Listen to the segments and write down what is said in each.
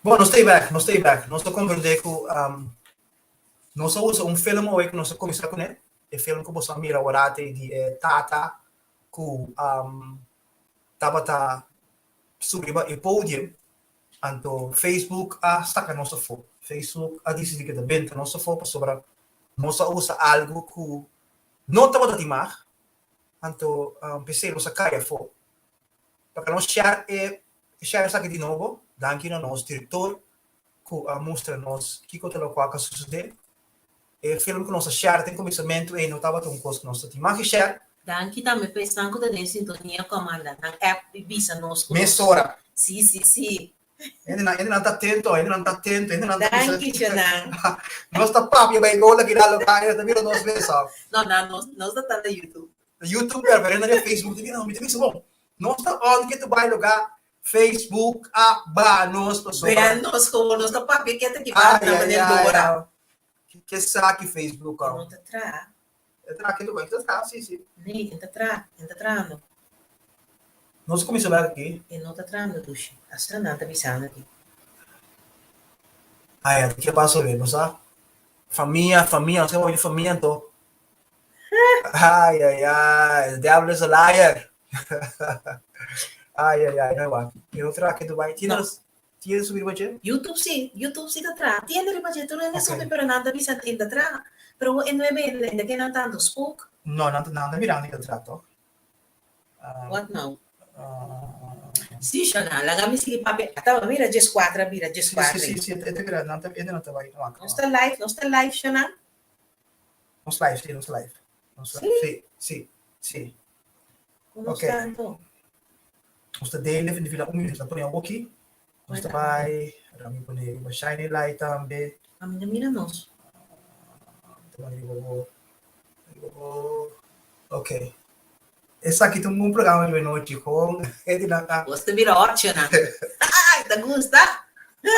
Bon, nos ta ei bek, nos ta ei bek. Nos ta komprendé ku nos a usa un film awe ku nos a kuminsá kuné, e film ku boso a mira ora te di e tata ku tabata subi riba e podium, anto Facebook a saka nos afó. Facebook a disidí ku e ta benta nos afó pasobra nos a usa algu ku no tabata di mag, anto p'esei nos a kai afó. Pa nos share e share esaki di nobo, danki na nos direktor ku a mustra nos kiko ta lokual ku a sosodé. E film ku nos a share den kuminsamentu ei no tabata un kos ku nos ta tin mag di share. Danki tambe pa esnan ku ta den sintonia ku a manda nan app i bisa nos ku nos. Mesora. Sí, sí, sí. Hendenan, hendenan ta atento, hendenan ta atento, hendenan ta bisa. Danki, Shonan. Nos ta papia bai gol aki na lugar, e ta mira nos mes af. No, nan, nos, nos ta ta na YouTube. Na YouTube, pero pero na Facebook ta mira, mi ta bisa bon. Nos ta on ke tu bai lugar Facebook a ba nos pasobra. Vea nos como nos ta papia ke ta ki ba Ai, na ai, manera ai, dora. ai. Ke sa ki Facebook E a. no ta tra. E tra ke tu bai, ta tra, si, si. Nee, e ta tra, e ta trando. Nos kuminsá bek aki. E no ta trando dushi. Asina nan ta bisando aki. Ai, a ke paso be, bo sa? Famia, famia, nos ke papia di famia anto. Ai, ai, ai, the devil is a liar. Ai, ai, ai, no wak. E no tra ke tu bai. Tiene, No. tiene subi riba dje? YouTube si, YouTube si ta tra. Tiene riba dje, tur hende Ok. subi, pero nan ta bisa e ta tra. Pero e nuebe hende ainda ke nan tanto spook. No, nan ta, nan ta mirando ke ta tra toch. Ah, What now? ah, Si, Shona, laga mi sigui papia. Ata bo mira djeskuater a bira si, si, djeskuater si, ei. si, e ta bira, nan ta, e nan ta bai, wak, Nos wak. ta live, nos ta live, Shona. Nos live, si, nos live. Nos live, Si, si, si, si. ku nos Ok. ta anto? Nos ta daily fin di fila un minuut, ta pone awoki. Nos ta Wait, bai, mi pone riba shiny light tambe. Ami ta mira nos. Ta bai riba bo, riba bo. Ok. Esaki ta un bon programa di nochi, gewoon e di nan a. Bos ta bira ocho nan. Ai, ta gusta.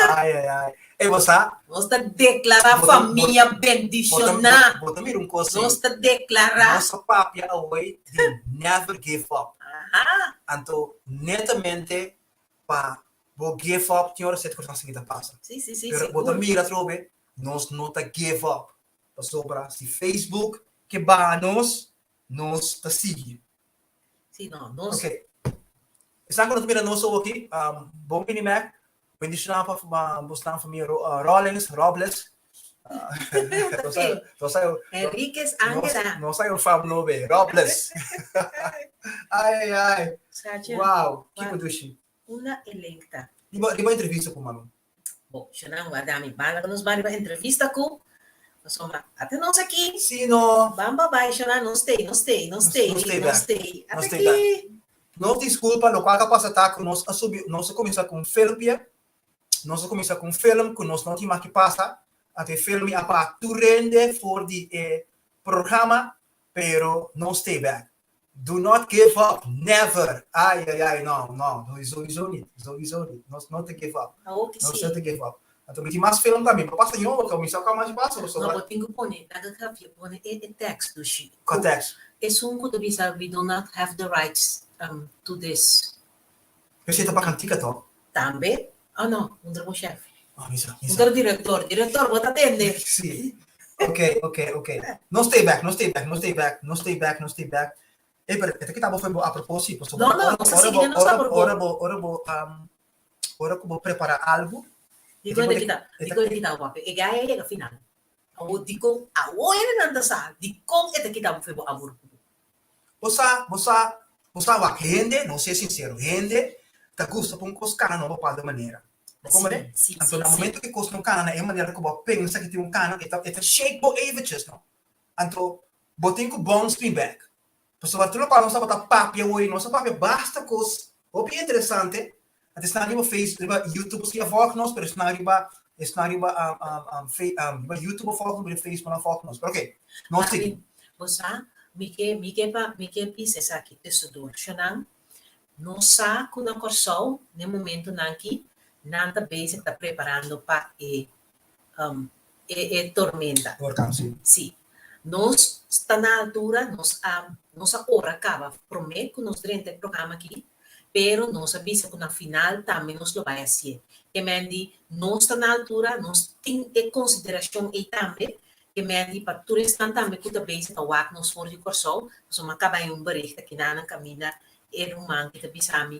Ai, ai, ai. Ey, bo sa? Nos ta deklará Bo ta, bo, famia bo ta, bendishoná. bo ta mira un kos Nos ei. ta deklará. Nos a papia awey di never give up. Aha. Anto, netamente pa bo give up tin ora sete kosnan asina ta pasa. Sí, sí, sí, Pero bo ta sigur. mira atrobe, nos no ta give up. Pasobra si Facebook ke baha nos, nos ta sigui. Sí, no, nos. Ok. Esnan ku no ta mira nos awoki, bon bini mek. Bendishoná pa bosnan famia Rollins, Robles. Nos a Enriquez Angela. Nos a fam nobe, Robles. Ai, ai, ai. Schatje. Wow, kiko dushi. Una electa. Riba, riba entrevista ku mami. Bo, Shanan, warda mi. Banda ku nos ban riba entrevista ku. Pasobra, ate nos aki. Sí, no. Ban ba bai, Shanan, nos stay, nos stay, nos stay, Nos stay nos back. stay. Nos Ate stay back. aki. Nos disculpa, locual ka pasa ta ku nos a subi, nos a kuminsá ku un filmpje. Nos a kuminsá ku un film ku nos no tin mas ki pasa. Anto e filmi a pa tur hende for di e programa, pero nos stay back. Do not give up, never. Ai, ai, ai, no, no, sowieso niet, sowieso niet. Nos no ta give up. Awor ki Nos si. no ta give up. Anto mi tin mas film tambe, pa pasa ño, porque mi sa kua mas pasa, No, pasobra. bo tin ku pone, laga grafia, pone e e tekst dushi. Kua tekst? Esun ku ta bisa we do not have the rights to this. Esei ta pa kantika tòg? Tambe. Oh no, puntra bo shef. Oh, mi sa, mi sa. Puntra director. Director, bo ta tende. Sí. Ok, ok, ok. No stay back, no stay back, no stay back, no stay back, no stay back. Ey, pero e ta kita bo for bo a propósito. No, no, nos ta sigui den nos apropó. Ora bo, ora bo, um, ora ku bo prepara algu. Dikon e ta kita, dikon e ta kita bo papia? E gaya a yega final. Awor dikon, awor hendenan ta sa dikon e ta kita bo for bo aburku. Bo sa, bo sa, bo sa wak, hende, nos ser sincero, hende ta gusta pa un cos cana na un bepaalde manera. Bo comprende? Sí, sí, Anto sí, na sí. momento cu e cos no cana na e manera cu bo a pensa cu tin un cana, e ta, e ta shake bo eventjes, no. Anto, bo tin cu bounce me back. Pasobra tur locual nos tabata papia hoy, nos a papia basta cos hopi interesante, anto esnan riba Face, riba YouTube bo sigue a volg nos, pero esnan riba, esnan riba, um, um, um, riba YouTube a volg nos, riba Facebook no a volg nos. Pero ok, nos sigui. Bo sa, mi ke, mi ke pa, mi ke bisa esaki tussendoor. Shonan, nos sa ku na Kòrsou, n'e momentunan aki, nan ta bezig ta preparando pa e, um, e, e tormenta. Orkan, si. Si. Nos sta na altura, nos a, nos a ora kaba promé ku nos drenta e programa aki. Pero nos a bisa ku na final tambe nos lo bai hasié. Ke men di nos ta na altura, nos tin e konsiderashon ei tambe. Ke men di pa tur esnan tambe ku ta bezig ta wak nos for di Kòrsou, pasobra mi a kaba haña un bericht aki nan kaminda e ruman ki ta bisa mi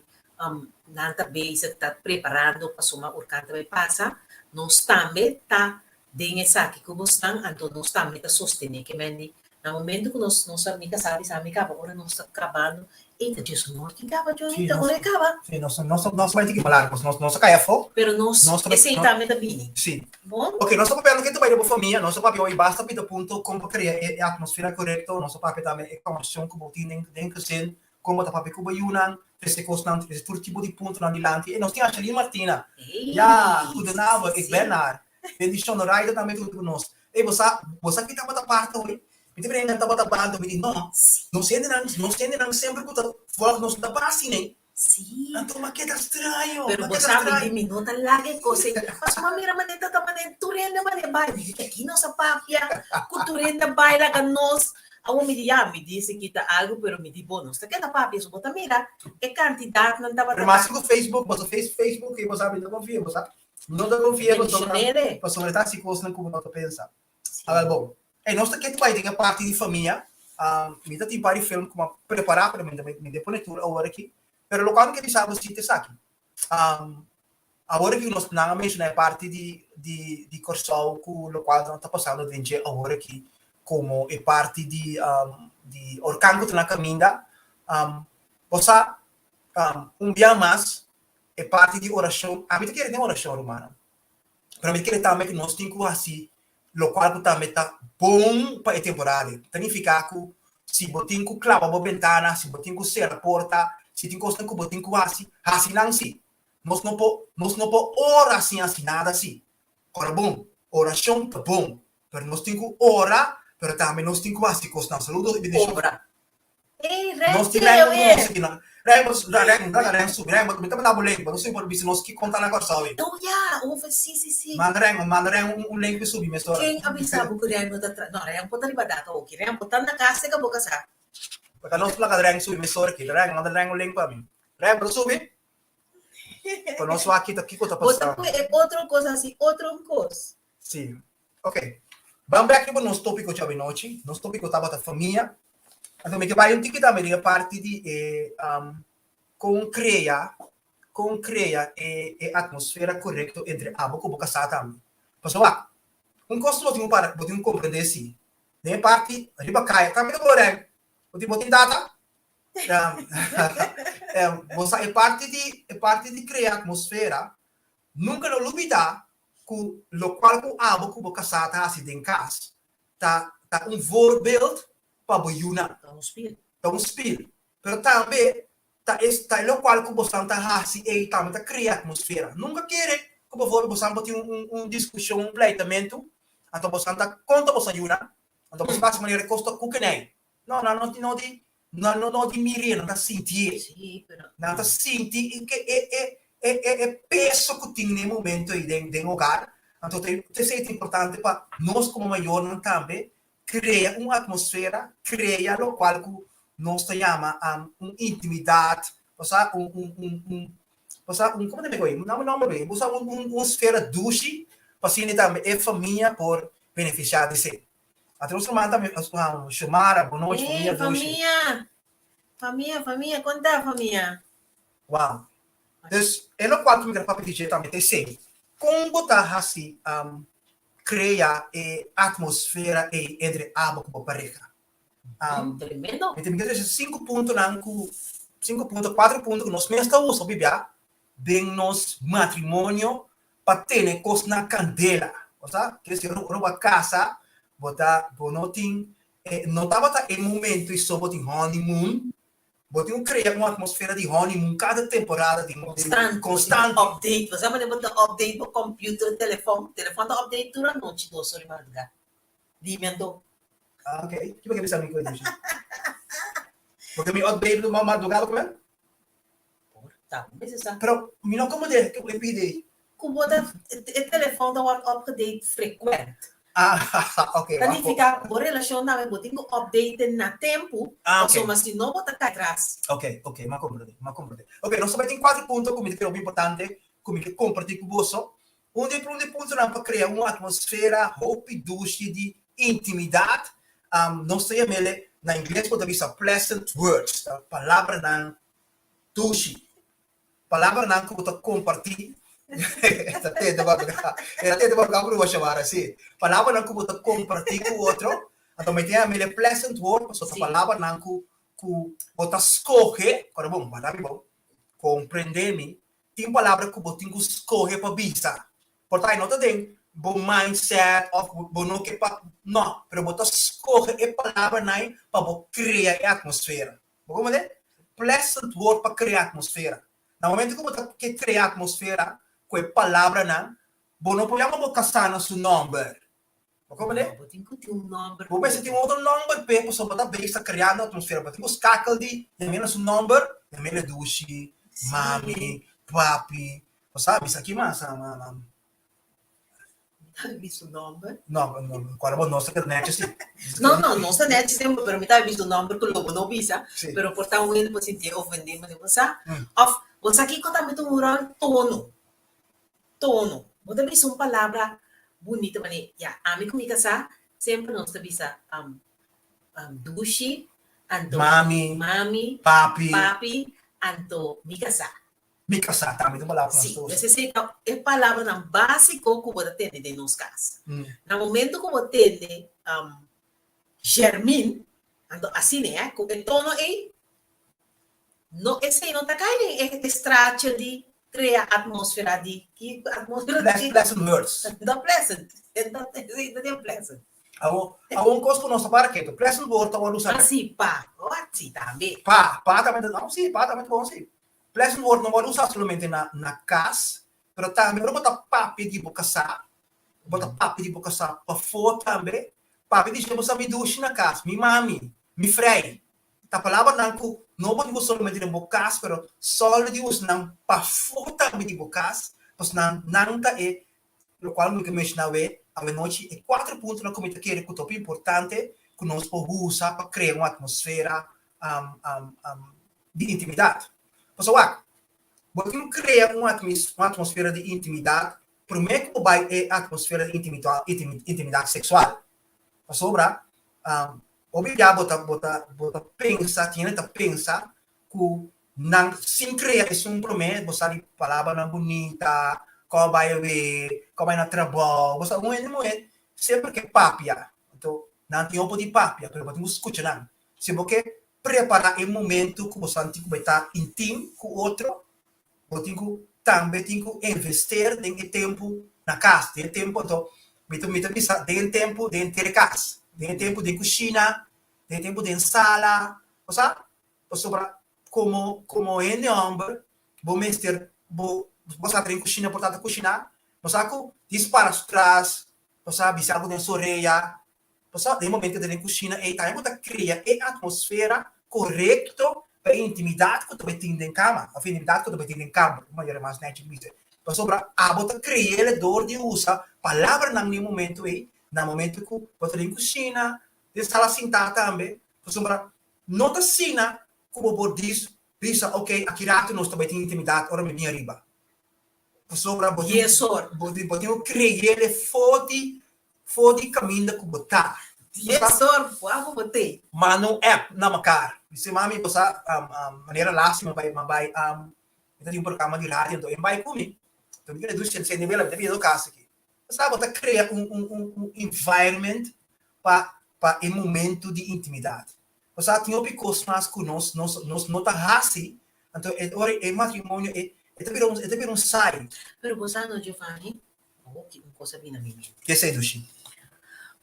nan ta bezig ta preparando pasobra orkan ta bai pasa. Nos tambe ta den esaki ku bosnan, anto nos tambe ta sostené. Ke men di na momento ku nos nos mi kasá bisa mi kaba ora nos ta kabando, ey ta djes un or tin kaba Johnny, ta ora e kaba. Sí, nos nos nos bai tiki malar, nos nos a kai afó. Pero nos esei tambe ta bini. Sí. Bon. Ok, nos ta papiando ke ta bai den bo famia, nos ta papia hoy basta pita punto kon pa krea e atmosfera korekto, nos ta papia tambe e konversashon ku bo tin den den gezin, kon bo ta papia ku bo yunan, trese kosnan, trese tur tipo di puntonan dilanti. E nos tin Ashelin Martina. Ya, goedenavond, ik ben daar. Bendishon, Noraida tambe ta huntu ku nos. Ey, bo sa, bo sa ki tabata parti hoy? Mi ta bira nan tabata banda, mi di no, nos hendenan, nos hendenan semper ku ta volg nos no ta basi nei. Sí. Anto ma keda straño, Pero ma bo keda sa, mi straño. di mi no ta laga e kos ei. Pasobra mi mira manera ta ta manera tur hende manera bai. Mi di ta ki nos a papia ku tur hende a bai laga nos. Awor mi di ya, mi di si kita algu, pero mi di bo nos ta keda papia. So bo ta mira e kantidatnan tabata Pero mas ku Facebook, bo sa Facebook ei bo sa mi ta konfia, bo sa. No ta konfia pasobra, Bendicionele. pasobra ta hasi kosnan ku bo no ta pensa. Awel bon, ey nos ta kete bai den e parti di famia. Mi ta tin par di film ku mi a prepará pero mi mi ta pone tur awor aki. Pero lokual mi ke bisa bo si ta esaki. Awor aki nos nan a menshoná e parti di di di Kòrsou ku lokual nan ta pasando den dje awor aki komo e parti di di orkan ku ta na kaminda. Bo sa un bia mas E parti di orashon, ami ta kere den orashon rumannan, pero ami ta kere tambe ku nos tin ku hasi lokual ku tambe ta bon pa e temporada ei. Ta nifiká ku si bo tin ku klaba bo bentana, si bo tin ku sera porta, si tin kosnan ku bo tin ku hasi, hasi nan si. Nos no por, nos no por ora sin hasi nada si. Ora bon, orashon ta bon, pero nos tin ku ora, pero tambe nos tin ku hasi kosnan. Saludos i bendishon. Obra. Ey, Nos tin Renzo, Rèn eh. nos tin Rèn, Rèn, Rèn, Rèn subi, Rèn, mi ta manda bo link, bo no subi por bisa nos ki konta na Kòrsou ei. Oh ya, over, si, si, si. Manda Rèn, manda Rèn un un link pa subi mesora. Ken a bisa bo ku Rèn no ta tra, no, Rèn por ta riba dak awoki, Rèn por ta na kas te ka bo kasá. Pasobra nos laga Rèn subi mesora aki, Rèn, manda Rèn un link pa mi. Rèn, bo ta subi? Pa nos wak kita kiko ta Bo ta pasando. pue e otro kos hasi otro kos. Si. Ok. Ban bek riba nos tópiko djawe nochi. Nos tópiko tabata famia. Anto mi ke bai un tiki tambe den e parti di e kon krea, kon krea e e atmosfera korekto entre abo ku bo kasá tambe. Pasobra wak, un kos ku bo tin ku para, bo tin ku komprendé si, den e parti riba kaya, tambe ta bo rèk, bo tin bo tin data? Bo sa e parti di e parti di krea atmosfera, nunka no lubidá ku lokual ku abo ku bo kasá ta hasi den kas ta ta un voorbeeld pa bo yunan. Ta un spiel. Ta un spiel. Pero tambe ta e ta e lokual ku bosan ta hasi ei tambe ta krea atmosfera. Nunka kere ku bijvoorbeeld bosan por tin un un diskushon, un pleitamentu, anto bosan ta konta bosan yunan, anto bosan ta hasi manera e kos ta kukenei. No, nan no no di nan no no di mir'é, nan ta sintié. Sí, pero. Nan ta sinti e ke e e e e e peso ku tin na e momento ei den den hogar. Anto ta esei ta importante pa nos komo mayornan tambe krea un atmosfera, krea lokual ku nos ta yama un intimidat, osea un un un un osea un komo ta mego ei? Nan nomber ei, osea un un un sfera dushi pa asina tambe e famia por benefisiá di esei. Anto nos ruman tambe, Xiomara, bon nochi, Hey, famia dushi. famia! Famia, famia, kon ta famia? Wow. Dus e lokual ku mi kere papia di dje tambe ta esei. Kon bo ta hasi krea e atmosfera ei entre abo ku bo pareha? Tremendo. Mi ta mi ke trese sinku puntonan ku, sinku punto, kuater punto ku nos mes ta usa bibia den nos matrimonio pa tene kos na kandela. Osea, quiere decir, ora bo a kasa, bo ta, bo no tin, no tabata e momento i so bo tin honeymoon, bo tin ku krea un atmosfera di honeymoon kada temporada di Konstant, konstant. Update, bo sa manera bo ta update bo computer, telefòn, telefòn ta update tur anochi dos ora di madrugá. Dime anto. Ah, ok. Kiba ke bisa mi ku e dushi? Porque mi update lo madrugá bo kumen? Por ta un bes esa. Pero mi no komprendé ke bo e pidi ei. Ku bo ta e telefòn ta wòrdu upgedate frekwent. Ah, ok. Ta nifiká bo relashon tambe bo tin ku update na tempu, Ah, ok. pasobra si no bo ta kai tras. Ok, ok, m'a komprendé, m'a komprendé. Ok, nos ta bai tin kuater punto ku mi ta kere hopi importante ku mi ke kompartí ku boso. Un di e promé puntonan pa krea un atmosfera hopi dushi di intimidat, nos ta yam'el na ingles bo ta bisa pleasant words, ta palabranan dushi. Palabranan ku bo ta kompartí, e ta tende pa e ta tende pa prueba shamara, sí. Palabranan ku bo ta kompartí ku otro, anto mi tin a pleasant word pasobra ta palabranan ku ku bo ta skohe, kòrda bon, wak mi bon, komprendé mi, tin palabra ku bo tin ku skohe pa bisa. Por ta no ta den bo mindset òf bo no ke pa, no, pero bo ta skohe e palabranan pa bo krea e atmosfera. Bo komprendé? Pleasant word pa krea atmosfera. Na momento ku bo ta ke krea atmosfera ku e palabranan, bo no por yama bo kasá na su nòmber. Bo komprendé? No, bo tin ku tin un nòmber Bo mester tin un otro nòmber p'e, pasobra bo ta bezig ta kreando atmosfera. Bo tin ku skakel di yam'é na su nòmber, yam'é Ledushi, mami, papi. Bo sa, bisa ki mas? Mi ta bi su nomber. No, no, cual bo no sa keda nechi si. No, no, no sa nechi si, pero mi ta bi su nomber cu lo bo no bisa. Sí. Pero por ta un hende por sintié ofendí, bo bo sa. Mm. Of, bo sa kiko tambe ta un rol? Tono. Tono. Bo ta bisa un palabra bunita manera, ya, ami cu mi casá semper nos ta bisa um, um, dushi, anto Mami, mami, papi. papi, anto mi casá. Mi kasá tambe ta un palabra ku nos Sí, ta usa. esei ta e palabranan básiko ku bo ta tende den nos kas. Mm. Na momento ku bo tende um, Jermin, anto asina eh, ku e tono ei, no, esei no ta kai den e, e straatje di krea atmósfera di, ki atmósfera di Pleas, ki? pleasant words. No pleasant, no, esei no tin pleasant. Awor, awor un kos ku nos ta para ketu, pleasant word ta wòrdu usa Ah, sí, pa, oh, sí, tambe. Pa, pa tambe ta, no, sí, pa tambe ta bon, sí. Pleasant word no wòrdu usá solamente na na kas, pero tambe ora bo ta papia di bo kasá, bo ta papia di bo kasá pafó tambe, papia di dje bo sa mi dushi na kas, mi mami, mi frei. Ta palabranan ku no bo tin ku solamente den bo kas, pero sòldu di usa nan pafó tambe di bo kas, pasobra nan nan ta e lokual mi ke menshoná awe awenochi, e kuater puntonan ku mi ta kere ku ta hopi importante ku nos por usa pa krea un atmosfera di intimidat. Pasobra wak, bo tin ku krea un atmosfera di intimidat promé ku bo bai e atmosfera di intimidat seksual. Pasobra hopi bia bo ta bo ta bo ta pensa, tin hende ta pensa ku nan sin krea esun promé, bo sa di palabranan bunita, kòm bai awe, kòm bai na trabou, bo sa un hende muhé semper ke papia, anto nan tin hopi di papia pero bo tin ku skucha nan. Si bo ke prepará e momentu ku bo santi ku bo ta intim ku otro, bo tin ku tambe tin ku invester den e tempu na kas, den e tempu anto mi ta mi ta bisa den tempu den tere kas, den e tempu den kushina, den e tempu den sala, bo sa? Pasobra komo komo hende hòmber bo mester bo bo sa ta den kushina por ta ta kushiná, bo sa ku dis para su tras, bo sa bisa algu den su orea, Pasobra den momento den e kushina ei tambe bo ta krea e atmosfera korekto pa e intimidat ku ta bai tin den kama òf intimidat ku ta bai tin den kamber, un manera mas nèchi di bisa. Pasobra abo ta kre'el dor di usa palabranan den e momento ei, na momento ku bo ta den kushina, den sala sintá tambe, pasobra no ta asina ku bo por dis bisa oke aki ratu nos ta bai tin intimidat ora mi bin ariba. Pasobra bo tin bo tin bo tin ku kre'el for di For di kaminda ku bo ta. Dies or bo bo te. Manda un app na makaar. Mi si mami bo sa manera lastima bai ma bai mi ta tin un programa di radio anto e bai ku mi. Anto mi kere dushi sende bela mi ta bira kas aki. Bo sa bo ta krea un un un un environment pa pa e momento di intimidat. Bo sa tin hopi kos mas ku nos nos nos no ta hasi anto e ora e matrimonio e e ta bira un e ta bira un saai. Pero bo sa no Giovanni Hopi un kos a bini na mi mente. Ke esei dushi?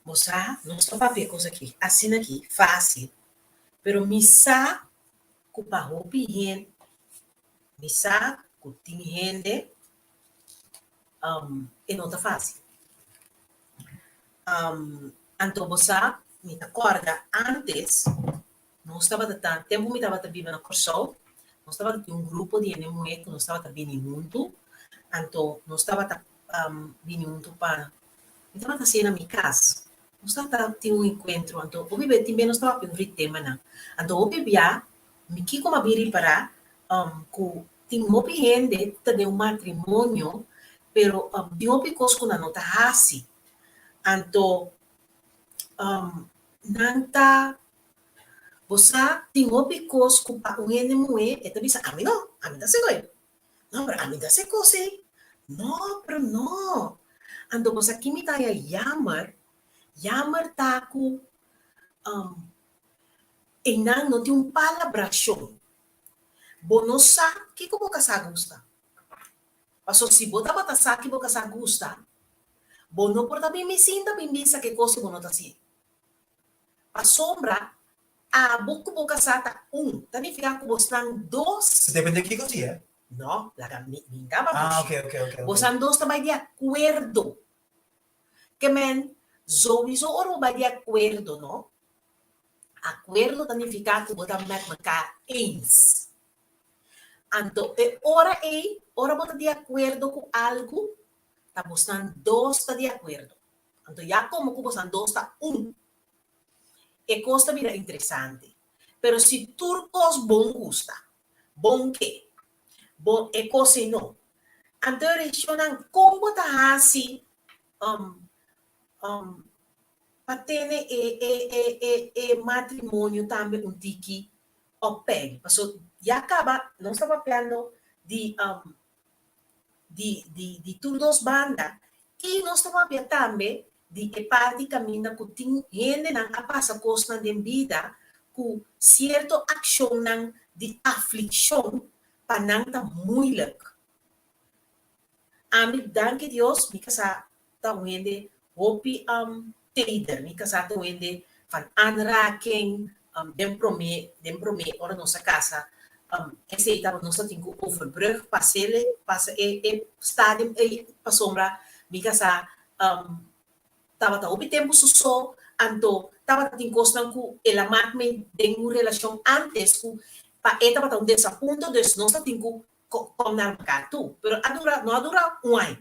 Bo sa, nos ta papia e kos aki asina aki fásil, pero mi sa ku pa hopi hende, mi sa ku tin hende e no ta fásil. Anto bo sa, mi ta kòrda ántes nos tabata ta, tempu mi tabata biba na Kòrsou, nos tabata tin un grupo di hende muhé ku nos tabata bini huntu, anto nos tabata bini huntu pa. Mi tabata hasié na mi kas. Nos tabata tin un enkuentro, anto hopi bia tin bia nos tabata papia over temanan. Anto hopi bia mi kiko mi a bin ripará ku tin hopi hende ta den un matrimonio pero tin hopi kos ku nan no ta hasi. Anto nan ta, bo sa tin hopi kos ku pa un hende muhé e ta bisa ami no, ami ta hasi koe. No, pero ami ta hasi kos ei. No, pero no. Anto bo sa ki mi ta haya jammer? Jammer ta ku einan no tin un palabrashon. Bo no sa kiko bo kasá gusta. Paso si bo tabata sa ki bo kasá gusta, bo no por ta bin mi sinta bin bisa ke kos ku bo no ta hasié. Pasobra abo ku bo kasá ta un, ta nifiká ku bosnan dos. Depende kiko si e. No, laga mi mi kaba Ah, ok, ok, ok, ok. Bosnan dos ta bai di akuerdo. Ke men, souiso ora bo bai di akuerdo no, akuerdo ta nifiká ku bo ta met mekaar eens. Anto e ora ei, ora bo ta di akuerdo ku algu, ta bosnan dos ta di akuerdo. Anto ya komo ku bosnan dos ta un, e kos ta bira interesante. Pero si tur kos bon gusta, bon ke, bon e kos ei no. Anto e regionnan kon bo ta hasi pa tene e e e e e matrimonio tambe un tiki op peil? Paso ya kaba nos ta papiando di di di di tur dos banda i nos ta papia tambe di e parti kaminda ku tin hendenan a pasa kosnan den bida ku sierto akshonnan di aflikshon pa nan ta moeilijk. Ami danki Dios mi kasá ta un hende hopi teder, mi kasá ta un hende van aanraking, den promé den promé ora nos a kasa esei tabata nos ta tin ku overbrug pasele pasa e e stadium ei pasobra mi kasá tabata hopi tempu su so anto tabata tin kosnan ku el a mak mi den un relashon antes ku pa e tabata un desapunto dus nos ta tin ku kom naar mekaar toe pero a dura no a dura un aña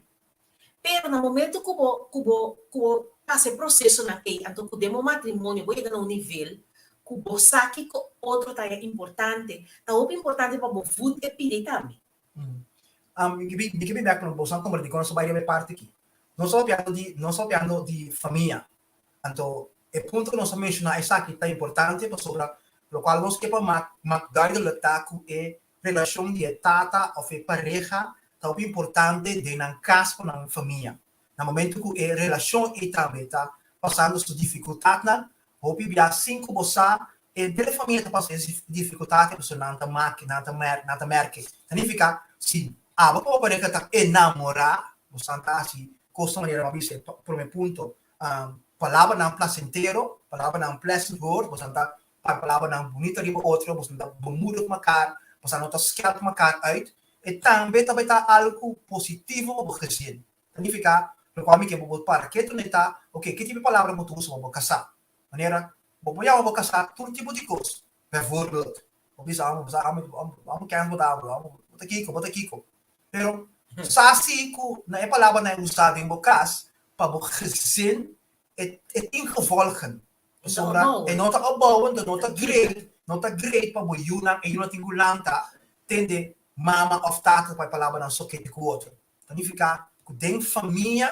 pero na momento ku bo ku bo ku bo pasa e prosesonan ei anto ku den bo matrimonio bo yega na un nivel ku bo sa kiko otro ta importante ta hopi importante pa bo voed e pidi tambe. Mi ke bin bek boso a kompartí kon nos ta bai riba e parti aki. Nos ta papiando di, nos ta papiando di famia. Anto e punto ku nos a menshoná esaki ta importante pasobra lokual nos ke pa mak mak duidelijk ta ku e relashon di e tata òf e pareha ta hopi importante den nan kas ku nan famia. Na momento ku e relashon ei tambe ta pasando su difikultatnan, Hopi bia sin ku bo sa, henter e famia ta pasa e difikultat pasobra nan ta maki, nan ta mer, nan ta merke. Ta nifiká, si abo ku bo pareha ta enamorá, bosan ta hasi kos na manera, bo a bisa e promé punto, palabranan plasentero, palabranan pleasant words, bosan ta papia palabranan bunito riba otro, bosan ta bemoedig mekaar, bosan no ta skèld mekaar uit, e tambe ta bai ta algu positivo pa bo gezin. Ta nifiká lokual mi ke bo bo para ketu na e ta, oke, ki tipo di palabra bo ta usa pa bo kasá? Manera, bo por yama bo kasá tur tipo di kos. Bijvoorbeeld, bo bisa amo, bo sa amo, amo kens bo ta amo, amo, bo ta kiko, bo ta kiko. Pero sa si ku na e palabranan e usa den bo kas pa bo gezin e e tin gevolgen. Pasobra e no ta opbouwend, e no ta great, no ta great pa bo yunan, e yunan tin ku lanta tende mama òf tata pa e palabranan sokete ku otro. Ta nifiká ku den famia,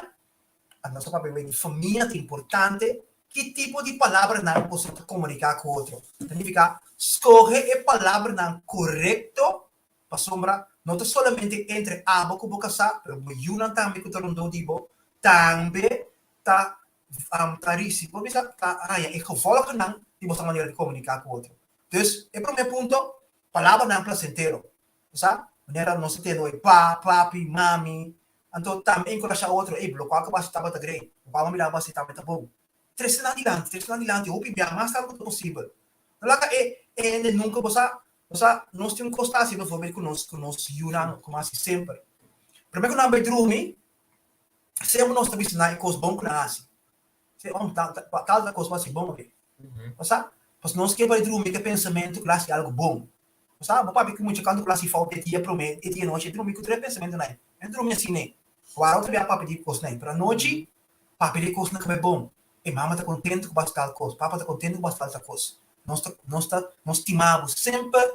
a nos ta papia di famia ta importante ki tipo di palabranan boso ta komuniká ku otro. Ta nifiká skohe e palabranan korekto pasobra no ta solamente entre abo ku bo kasá pero bo yunan tambe ku ta rondó di bo tambe ta ta risi por bisa ta haña e gevolgennan di boso manera di komuniká ku otro. Dus e promé punto, palabranan plasentero. Bo sa? Manera nos ta tende hoy, pa, papi, mami. Anto tambe enkurashá otro, ey, lokual ku bo hasi tabata grei, lokual bo mira bo hasi tambe ta bon. Trese nan dilanti, trese nan dilanti hopi bia, mas tantu ku ta posibel. No laga e e hende nunka, bo sa, bo sa, nos tin un kos ta hasi bijvoorbeeld ku nos ku nos yunan, ku hasi semper. Promé ku nan bai drumi, semper nos ta bisa nan e kos bon ku nan hasi. Se, oh, tal tal kos bo hasi bon awe. Bo sa? Pasobra nos ke bai drumi ku e pensamentu ku lo hasi algu bon. Bo sa? Bo papia ku mucha kantu ku lo hasi fout e dia promé, e dia nochi, e drumi ku tres pensamentu nai. E drumi asina ei. Wara otro bia papia di kos nai. Pero anochi, Papia di kosnan ku bai bon. E mama ta kontentu ku bo hasi tal kos, papa ta kontentu ku bo hasi tal kos. Nos ta nos ta nos stima bo. Semper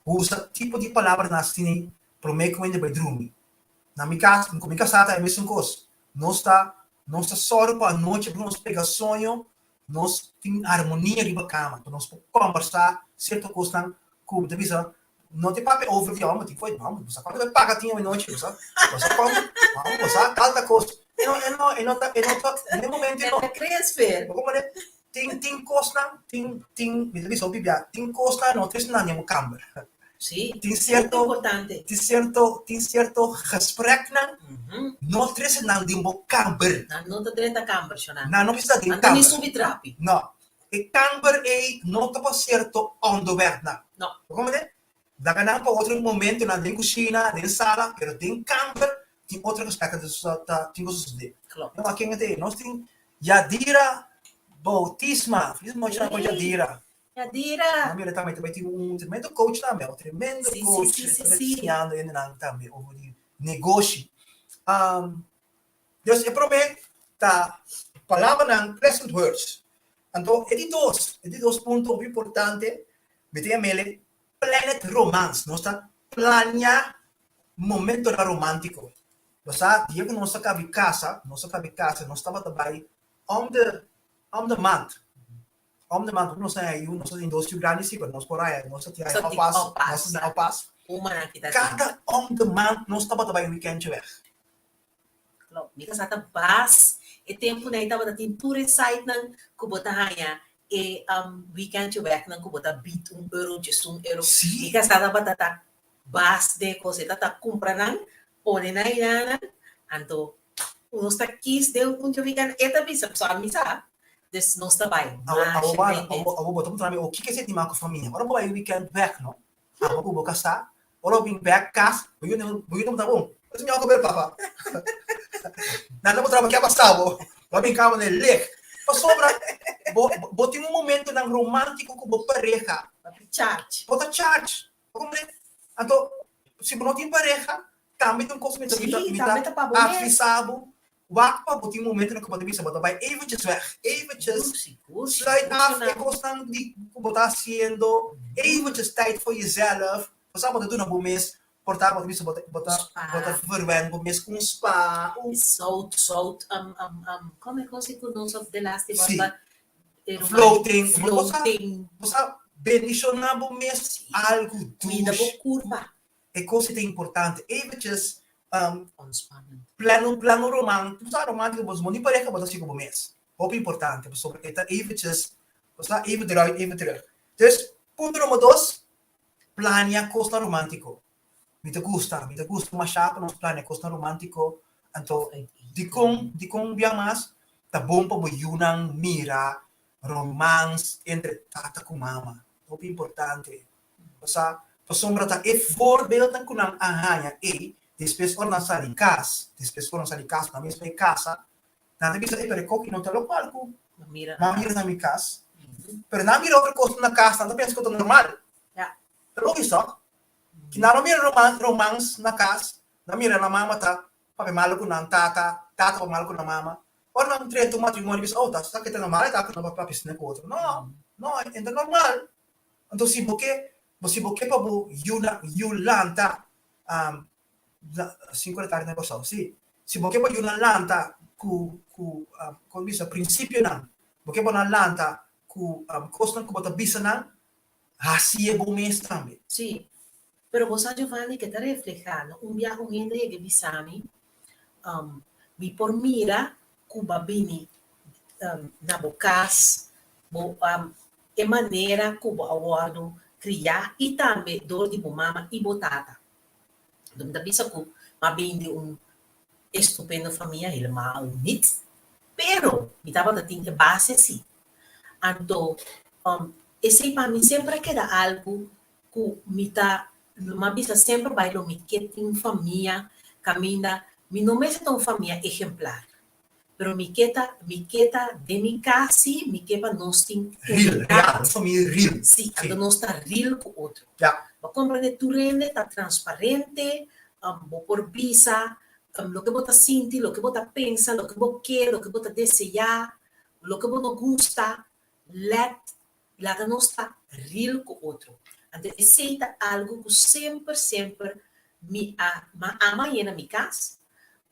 usa tipo di palabranan asina promé ku hende bai drumi. Na mi kas, ku mi kasá ta e mesun kos. Nos ta nos ta sòru pa anochi ku nos pega soño, nos tin harmonia riba kama, pa nos por kòmbersá sierto kosnan ku bo ta bisa no te papia over di hòmber, tin koe, hòmber, bo sa kuantu bo paga tin anochi, bo sa, bo sa kuantu, hòmber, bo sa tal tal kos. E no, e no, e no ta, e no ta, den momento e no. E ta kresper. Bo komprende? Tin, tin kosnan, tin, tin, mi ta bisa hopi bia, tin kosnan no ta esnan den bo kamber. Sí, Tin sierto, importante. tin sierto, tin sierto gespreknan no trese nan den bo kamber. Nan no ta drenta kamber, shona. Nan no bisa den Nan ta ni kamber. subi trapi. No. E kamber ei no ta pa sierto onderwerpnan. No. Bo komprende? Laga nan pa otro momentonan den kushina, den sala, pero den kamber tin otro gesprekken ta ta tin ku sosodé. Klopt. No, a ken e Nos tin Yadira Bautisma. Felis nochi nan ku Yadira. Yadira! Nan mira tambe tambe tin un tremendo coach tambe, un tremendo Sí, sí, coach sí, sí, tambe sí. siñando hendenan tambe over di negoshi. Um, dus e promé ta palabranan pleasant words. Anto e di dos punto hopi importante, mi ta yam'ele planet romance. Nos ta plania momentonan romántico. Bo sa, dia ku nos a kabi kasa, nos a kabi kasa, nos tabata bai om de, om de maand. Om de maand, nos a yu, nos a tin dos yu grandi si, pero nos por haya, nos a tin haya oppas, nos a tin oppas. Kada om de maand nos tabata bai un weekendje weg. Klopt. Mi kasá ta bas e tempunan ei tabata tin tur e sitenan ku bo ta haña e weekendje wegnan ku bo ta bid un euro, djesun euro. Sí. Mi kasá tabata ta bas den e kos, e tabata kumpra nan, pone nan einan, anto nos ta kis den un weekend, e ta bisa, pasobra ami sa, dus nos ta bai Awor, masha awor, den awor, awor bo ta puntra mi, kiko esei tin mas ku famia? Ora bo bai weekend weg no, Abo ku bo kasá, ora bo bin bèk kas, bo yu bo yu ta bon. Bo siñor ku ber papa. Nan ta puntra bo ke a pasa bo. Bo a bin kaba na e lek. Pasobra bo bo tin un momentonan romántiko ku bo pareha. Bo ta charge. Bo ta charge. Bo komprende? Anto si bo no tin pareha, tambe ta un kos mi ta mi ta Sí, mi tambe ta ta pa bo mes. advisá bo. Wak pa bo tin momentonan ku bo ta bisa bo ta bai eventjes weg, eventjes Sigur, sigur, sluit sigur, af e Shona. kosnan di ku bo ta hasiendo, eventjes tijd voor jezelf. Bo sa bo ta duna bo mes, por ta bo ta bisa bo ta bo ta bo ta Spa. verwen bo mes ku un spa, un Zout, zout, kome kos ku nos of de laatste Sí. was e ruman Floating, bo sa floating. bo sa bendishoná bo mes Sí. algu Cuida bo dushi. kurpa. E kos ei ta importante. Eventjes Ontspannend. plan un plan un roman, bo sa romántico bo no ni pareha bo ta hasi ku bo mes. Hopi importante pasobra e ta eventjes, bo sa even eruit even terug. Dus punto number dos, plania kosnan romántico. Mi ta gusta, mi ta gusta masha pa nos plania kosnan romántico. Anto dikon dikon un bia mas ta bon pa bo yunan mira romans entre tata ku mama. Hopi importante. Pasá, pasobra ta e voorbeeldnan ku nan a haña ei, despues ora nan sali kas, despues ora nan sali kas, nan mes bai kasa, nan ta bisa, e pero e koki no ta lokual ku nan mira na mi kas. Pero nan mira otro kos na kas, nan ta pensa ku ta normal. Ta logis tok? Ki nan no mira romans na kas, nan mira nan mama ta papia malu ku nan tata, tata papia malu ku nan mama. Ora nan drenta un matrimonio, bisa, oh, ta esaki ta normal, e ta ku nan papia asina ku otro. No, no, e ta normal. Anto si bo ke, bo si bo ke pa bo yunan, yu lanta, sinku di tardi na Kòrsou, si, si bo ke pa yunan lanta ku, ku, kon bisa, prinsipionan, bo ke pa nan lanta ku kosnan ku bo ta bisa nan, hasié bo mes tambe. Sí, pero bo sa Giovanni ke ta reflehá no un biaha un hende yega bisa mi, mi por mira ku bo a bini na bo kas, bo e manera ku bo a wòrdu kriá i tambe dor di bo mama i bo tata. Anto mi ta bisa ku mi a bini di un estupendo famia, helemaal niet, pero mi tabata tin e base si. Anto esei pa mi semper a keda algu ku mi ta, mi a bisa semper bai lo mi ke tin un famia kaminda mi no mester ta un famia ehemplar, Pero mi ke ta, mi ke ta den mi kas sí, mi ke pa nos tin Real, unidat. real, un famia real. Sí, anto nos ta real ku otro. Ja. Bo komprende tur hende ta transparente, bo por bisa, Loke bo ta sinti, loke bo ta pensa, loke bo ke, loke bo ta deseá, loke bo no gusta, let laga nos ta real ku otro. Anto esei ta algu ku semper semper mi a ma ama yena mi kas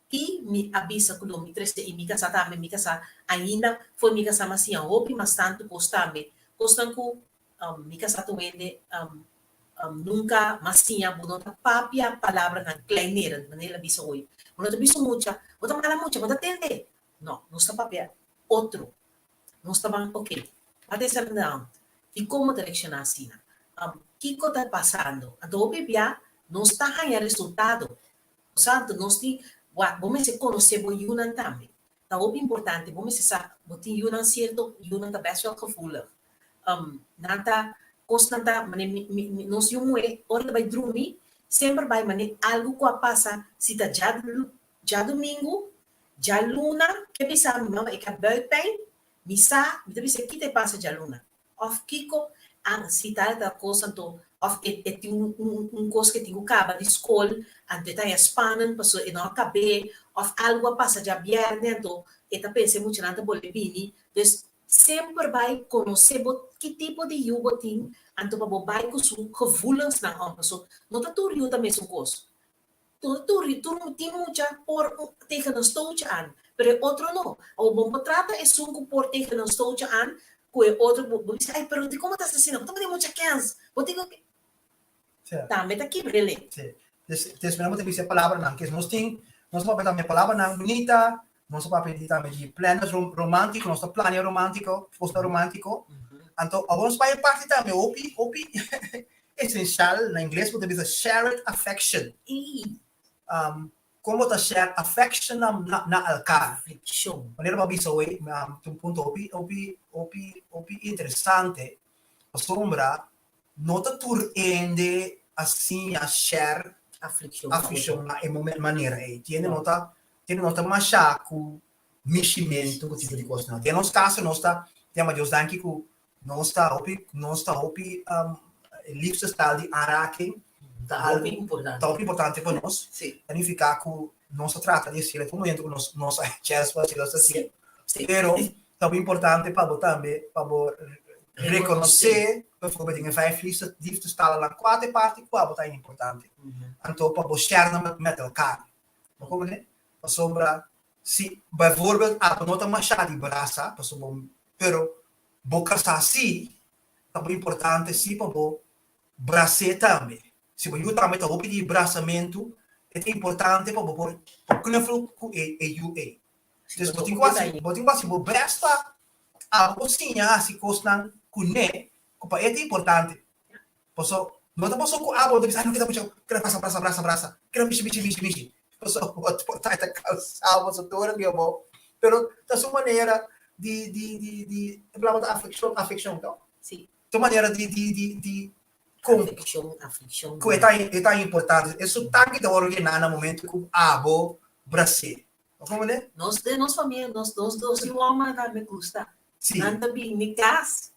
i mi a bisa ku lo mi trese i mi kasá tambe, mi kasá ainda for mi kasá mi a siña hopi mas tantu kos tambe, kosnan ku Mi kasá ta wende nunka mas siña bo no ta papia palabranan kleinerend, manera el a bisa hoy. Bo no ta bisa mucha, bo ta mala mucha, bo ta tende. No, nos ta papia otro. Nos ta ban, ok, wat is er aan de hand? Dikon bo ta reakshoná asina? Kiko ta pasando? Anto hopi bia nos ta haña resultado. Santo, nos tin, wak, bo mester konosé bo yunan tambe. Ta hopi importante, bo mester sa, bo tin yunan sierto, yunan ta best wel gevoelig. Nan ta, kosnan ta, mane mi, mi, mi, nos yu muhé ora ta bai drumi, semper bai mane algu ku a pasa, si ta dja, djadumingu, djaluna, ke bisa mi mama e ka buikpijn, mi sa, mi ta bisa kita e pasa djaluna. Of kiko a si tal tal kos anto of e e tin un un un kos ke tin ku kaba di skol anto e ta haña spannend pasobra e no a kab'é of algu a pasa djabièrnè anto e ta pensa e muchanan ta bolbe bini. Dus semper bai konosé bo ki tipo di yu bo tin anto pa bo bai ku su gevoelensnan om pasobra no ta tur yu ta mesun kos. Tur tur tur tin mucha por tegen een stootje aan, pero e otro no. Awor bo por trata esun ku por tegen een stootje aan ku e otro bo bo bisa ay pero dikon bo ta asina bo ta pone mucha kens bo tin ku tambe ta kibr'e. Sí. Des des mi ta bisa e palabranan kes nos tin nos ta papia tambe palabranan bunita nos ta papia di tambe di planes romántico nos ta plania romántico kosnan romántico anto awor nos bai e parti tambe hopi hopi Esencial, na ingles bo ta bisa shared affection. Kon bo ta share affection na alkar? Manera bo a bisa hoy, ta un punto hopi, hopi, hopi, hopi interesante, pasobra no ta tur hende a siña share afliccion na e manera ei. Tin hende no ta, tin hende no ta masha ku mishimentu ku tipo di kosnan. Den nos kaso nos ta yama Dios danki ku Nos ta hopi, nos ta hopi liefdestaal di aanraking ta algo ta hopi importante pa nos. Ta nifiká ku nos ta trata di hasiel e momento ku nos nos a chèns pa hasiel nos ta hasiel. Pero ta hopi importante pa bo tambe pa bo rekonosé bijvoorbeeld den e vijf liefdestalen kua ta e parti ku abo ta importante. Anto pa bo share nan met elkaar. Bo komprende? Pasobra si bijvoorbeeld abo no ta masha di brasa pasobra pero Bo kasá sí, ta bo importante sí pa bo bras'é tambe. Si bo yu tambe ta hopi di brasamentu, e ta importante pa bo por knuffel ku e e yu ei. Dus bo tin ku hasi, bo tin ku hasi bo bèst pa abo por siña hasi kosnan kuné ku pa e ta importante. Paso no ta paso ku abo ta bisa, ay no kita mucha, keda brasa, brasa, brasa, brasa, keda mishi, mishi, mishi, mishi. Paso bo por ta ta cansado, paso tur ora bo. Pero ta su manera di, di, di, di, e palabra ta afeccion, afeccion, to? Si. Su manera di, di, di, di con, Afeccion, afliccion. ku e ta, e ta importante. E su tanki ta wòrdu yená na momento ku abo bras'é. Bo komprendé? Nos, den nos famia, nos, nos dos yu hòmber tambe gusta. Si. Nan ta bini kas,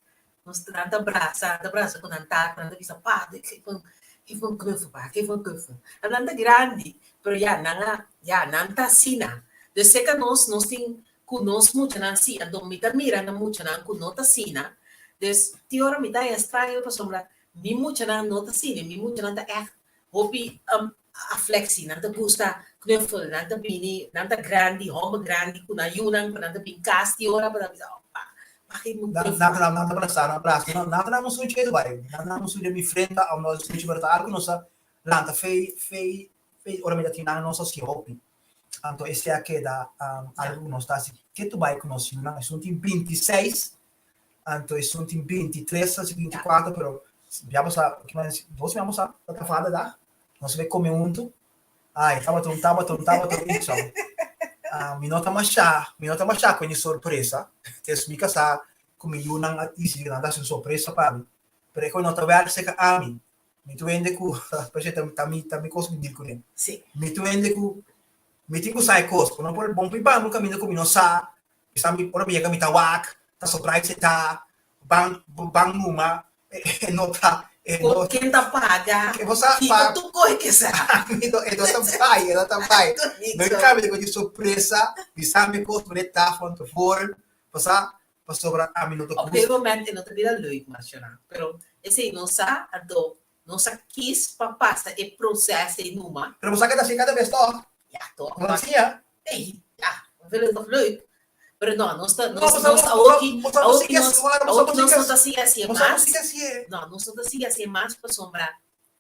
nos nan ta brasa, nan ta brasa ku nan tata, nan ta bisa, Pa, geef un, geef un knuffel, pa, geef un knuffel. En nan ta grandi, pero ya, nan a, ya, nan ta asina. Dus seka nos, nos tin ku nos muchanan si, anto mi ta mira na muchanan ku no ta asina. Dus tin ora mi ta haña straño pasobra mi muchanan no ta asina, mi muchanan ta ègt hopi aflexi, nan ta gusta knuffel, nan ta bini, nan ta grandi, homber grandi ku nan yunan, ku nan ta bin kas di ora pa nan bisa, oh pa, pa geef me un knuffel. Nan ta nan ta brasa, nan brasa, nan ta nan un sunchi ketu bai, nan ta nan un sunchi mi frenta of nan sunchi pero ta algu nos ta lanta fei fei fei ora mi ta tin nan nos a hasi hopi, anto esei a keda algu ku nos ta hasi ketu bai ku nos yunan, esun tin 26 Anto esun tin 23 asi 24 pero ya bo sa dos mi amo sa ta ta vaderdag nos a bay come hunto ay tabata un tabata un tabata un iets ah mi no ta masha mi no ta masha cu e sorpresa des mi casa cu mi yunan a dicidi cu nan ta haci un sorpresa pa mi pero e cu no ta werk cerca ami mi ta wende cu ta mi ta mi cos mi deal cune mi ta wende cu mi tin cu sa e cos bo no por bo no por bamba un caminda cu mi no sa. Mi sa mi ora mi yega mi ta wak, ta surprise e ta, ban ban numa. E no ta, e no. Ken ta paga? Ke bo sa Kiko pa. tu koe ke sa? Mi no, e no ta bai, e no ta bai. No e cambia di sorpresa, bisa mi cos mane ta van tevoren, pasá, pasobra ami no ta Op gusta. een moment e no ta bira leuk mas, Shona. Pero esei no sa, anto nos a kies pa pasa e proces ei numa. Pero bo sa ke ta hasi kada bes tòg? Ja, tòg. Bo ta siña? Ei, ja, we vinden het nog leuk. Pero no, nos ta, No, nos, bo sa, nos bo, awoki, bo sa, bo awoki sigui nos, hasi, bo sa, bo awoki nos sigui no ta sigui hasi e bo sa, bo mas. sigui hasi e. No, nos no ta sigui hasi e mas pasobra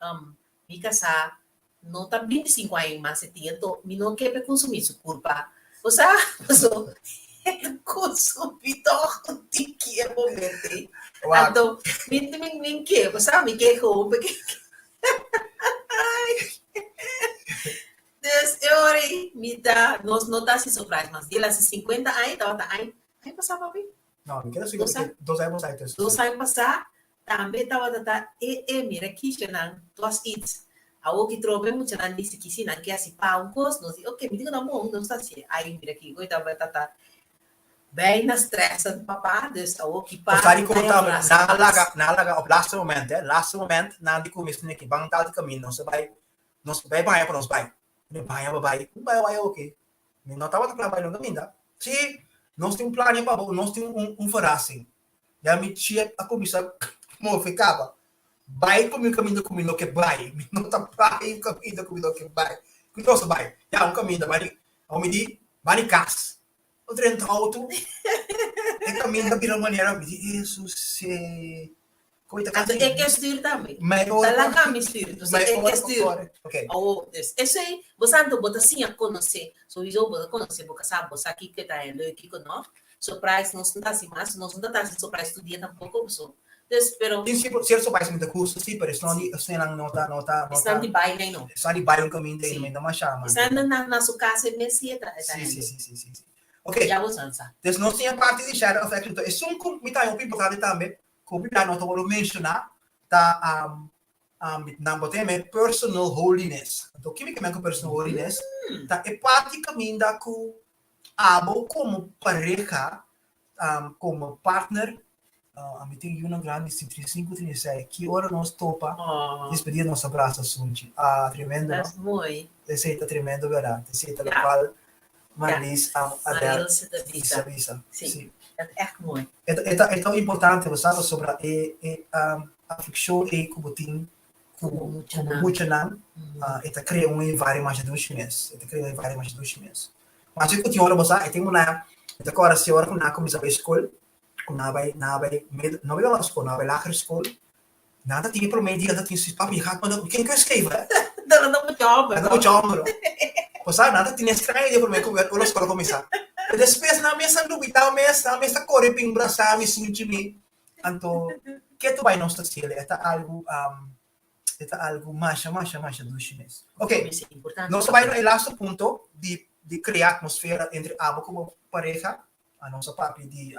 um, mi kasá no ta 25 aña mas e tin, anto mi no ke pa e konsumí su kurpa. Bo sa, paso e konsumí tòg un tiki e momento ei. Wak. Anto mi, mi, mi ke, bo sa, mi ke gewoon pa ke. Dus e ora ei mi ta, nos no ta hasi surprise mas. Di el hasi 50 aña, tabata aña, aña pasá papi? No, mi keda sigur Dos ke dos aña pasá entonces. Dos aña pasá tambe tabata ta e e mira kishanan tos iets. Awor ki trobe muchanan di si kisi nan ke hasi pa un kos, nos di oke, mi di ku nan bon, nos ta hasi. Ai mira kiko e tabata ta bijna stressend papa, dus awor ki pa Bo sa di mi kon ta tambe, abrasa nan a mas. laga, nan a laga op laatste moment, hè, laatste moment nan di ku mi esaki ban tal di kaminda, nos a bai Nos bai baña pa nos bai. Mi baña pa bai. Un bai bai oke. Mi no tabata plan bai nunca minda. Sí, nos tin un plania pa bo, nos tin un un verrassing. Ya mi chef a cuminsa move caba. Bai cu mi caminda cu mi no ke bai. Mi no ta bai un caminda cu mi no ke bai. Cu nos ta bai? Ya un caminda bai di, awor mi di, bai di cas. No drenta auto. E caminda bira manera mi di, Hesus eh. Anto e ke stuur tambe. Ta laga mi stuur. Dus e ke stuur. Awo, dus esei, bo sa anto bo ta siña konosé. Souiso bo ta konosé bo kasá, bo sa kiko ta e leuk, kiko no. Surprise nos no ta hasi mas, nos no ta hasi surprise tur dia tampoko, paso. Dus, pero. Tin sierto surprise mi ta gusta si, pero esnan di, esnan no ta, no ta, no ta. Esnan di baile no. Esnan di baile un kaminda ei no masha, man. Esnan na na su kas e mes si e ta Si, hende. si, si, si, si. Ok. Ya bo san sa. Dus nos tin e parti di shadow of action. Esun ku mi ta haña hopi importante tambe, Ku Biblia no ta wòrdu menshoná ta nan bo ta yama e personal holiness. Anto ki mi ke men ku personal holiness? Ta e parti kaminda ku abo komo pareha, komo partner, ami tin yunan grandi si 35, 36, ki ora nos topa despedida nos ta brasa sunchi. Ah, tremendo no? Esei ta tremendo bèrdat. Esei ta lokual Marlies Adel bisa bisa. Sí. Dat echt mooi. E ta, e ta, e ta importante, bo sa, pasobra e, e aflikshon ei ku bo tin ku Ku bo muchanan. muchanan, e ta krea un envario masha dushi mes. E ta krea un envario masha dushi mes. Mas ku tin ora, bo sa, e tin una, mi ta kòrda si ora ku nan a kuminsá bai skol, ku nan a bai, nan a bai mid, no middelbare skol, nan a bai lagere skol, nan ta tin e promé dia, nan ta tin si, papi, je gaat me de, ken ku skreef, hè? Dan ta mucha hòmber, Nan ta mucha hòmber. Bo sa, nan ta tin e straño dia promé ku ora skol a kuminsá. Pero despues nan mes a lubidá mes, nan mes ta kore bin brasá mi, sunchi mi. Anto, ke tu bai nos ta sele? E ta algu, e ta algu masha, masha, masha dushi mes. Ok, nos ta bai na e laatste punto di, di krea atmosfera entre abo ku bo pareha. Nos a papia di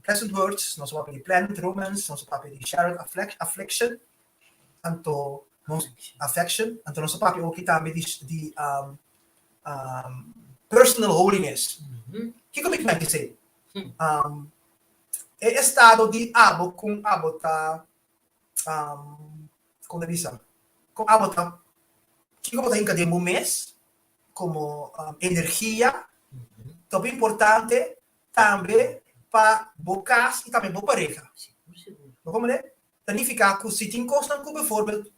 pleasant words, nos a papia di pleasant romance, nos a papia di shared affliction, anto nos affection, anto nos a papia oki tambe di di personal holiness. Kiko mi kmen esei? E estado di abo kon abo ta kon ta bisa? Kon abo ta kiko bo ta hinka den bo mes komo energia ta hopi importante tambe pa bo kas i tambe bo pareha. Bo komprende? Ta nifiká ku si tin kosnan ku bevoorbeeld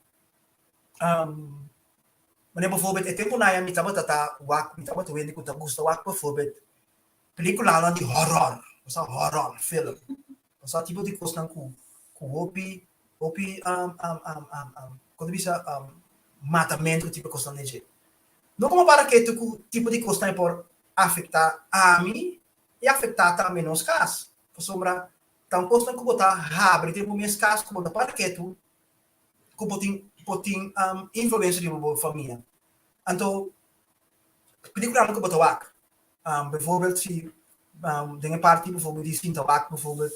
manera bevoorbeeld e tempu nan mi tabata ta wak mi tabata wende ku ta gusta wak bevoorbeeld pelikulanan di horror, osea horror film, osea tipo di kosnan ku ku hopi hopi kon ta bisa matamentu tipo di kosnan den dje. No komo para ketu ku tipo di kosnan e por afektá ami i afektá tambe nos kas, pasobra Ta un kosnan ku bo ta habri den bo mes kas ku bo ta para ketu ku bo tin bo tin influensia riba bo famia. Anto pelíkulanan ku bo ta wak, bijvoorbeeld si den e parti bijvoorbeeld di sinta wak bijvoorbeeld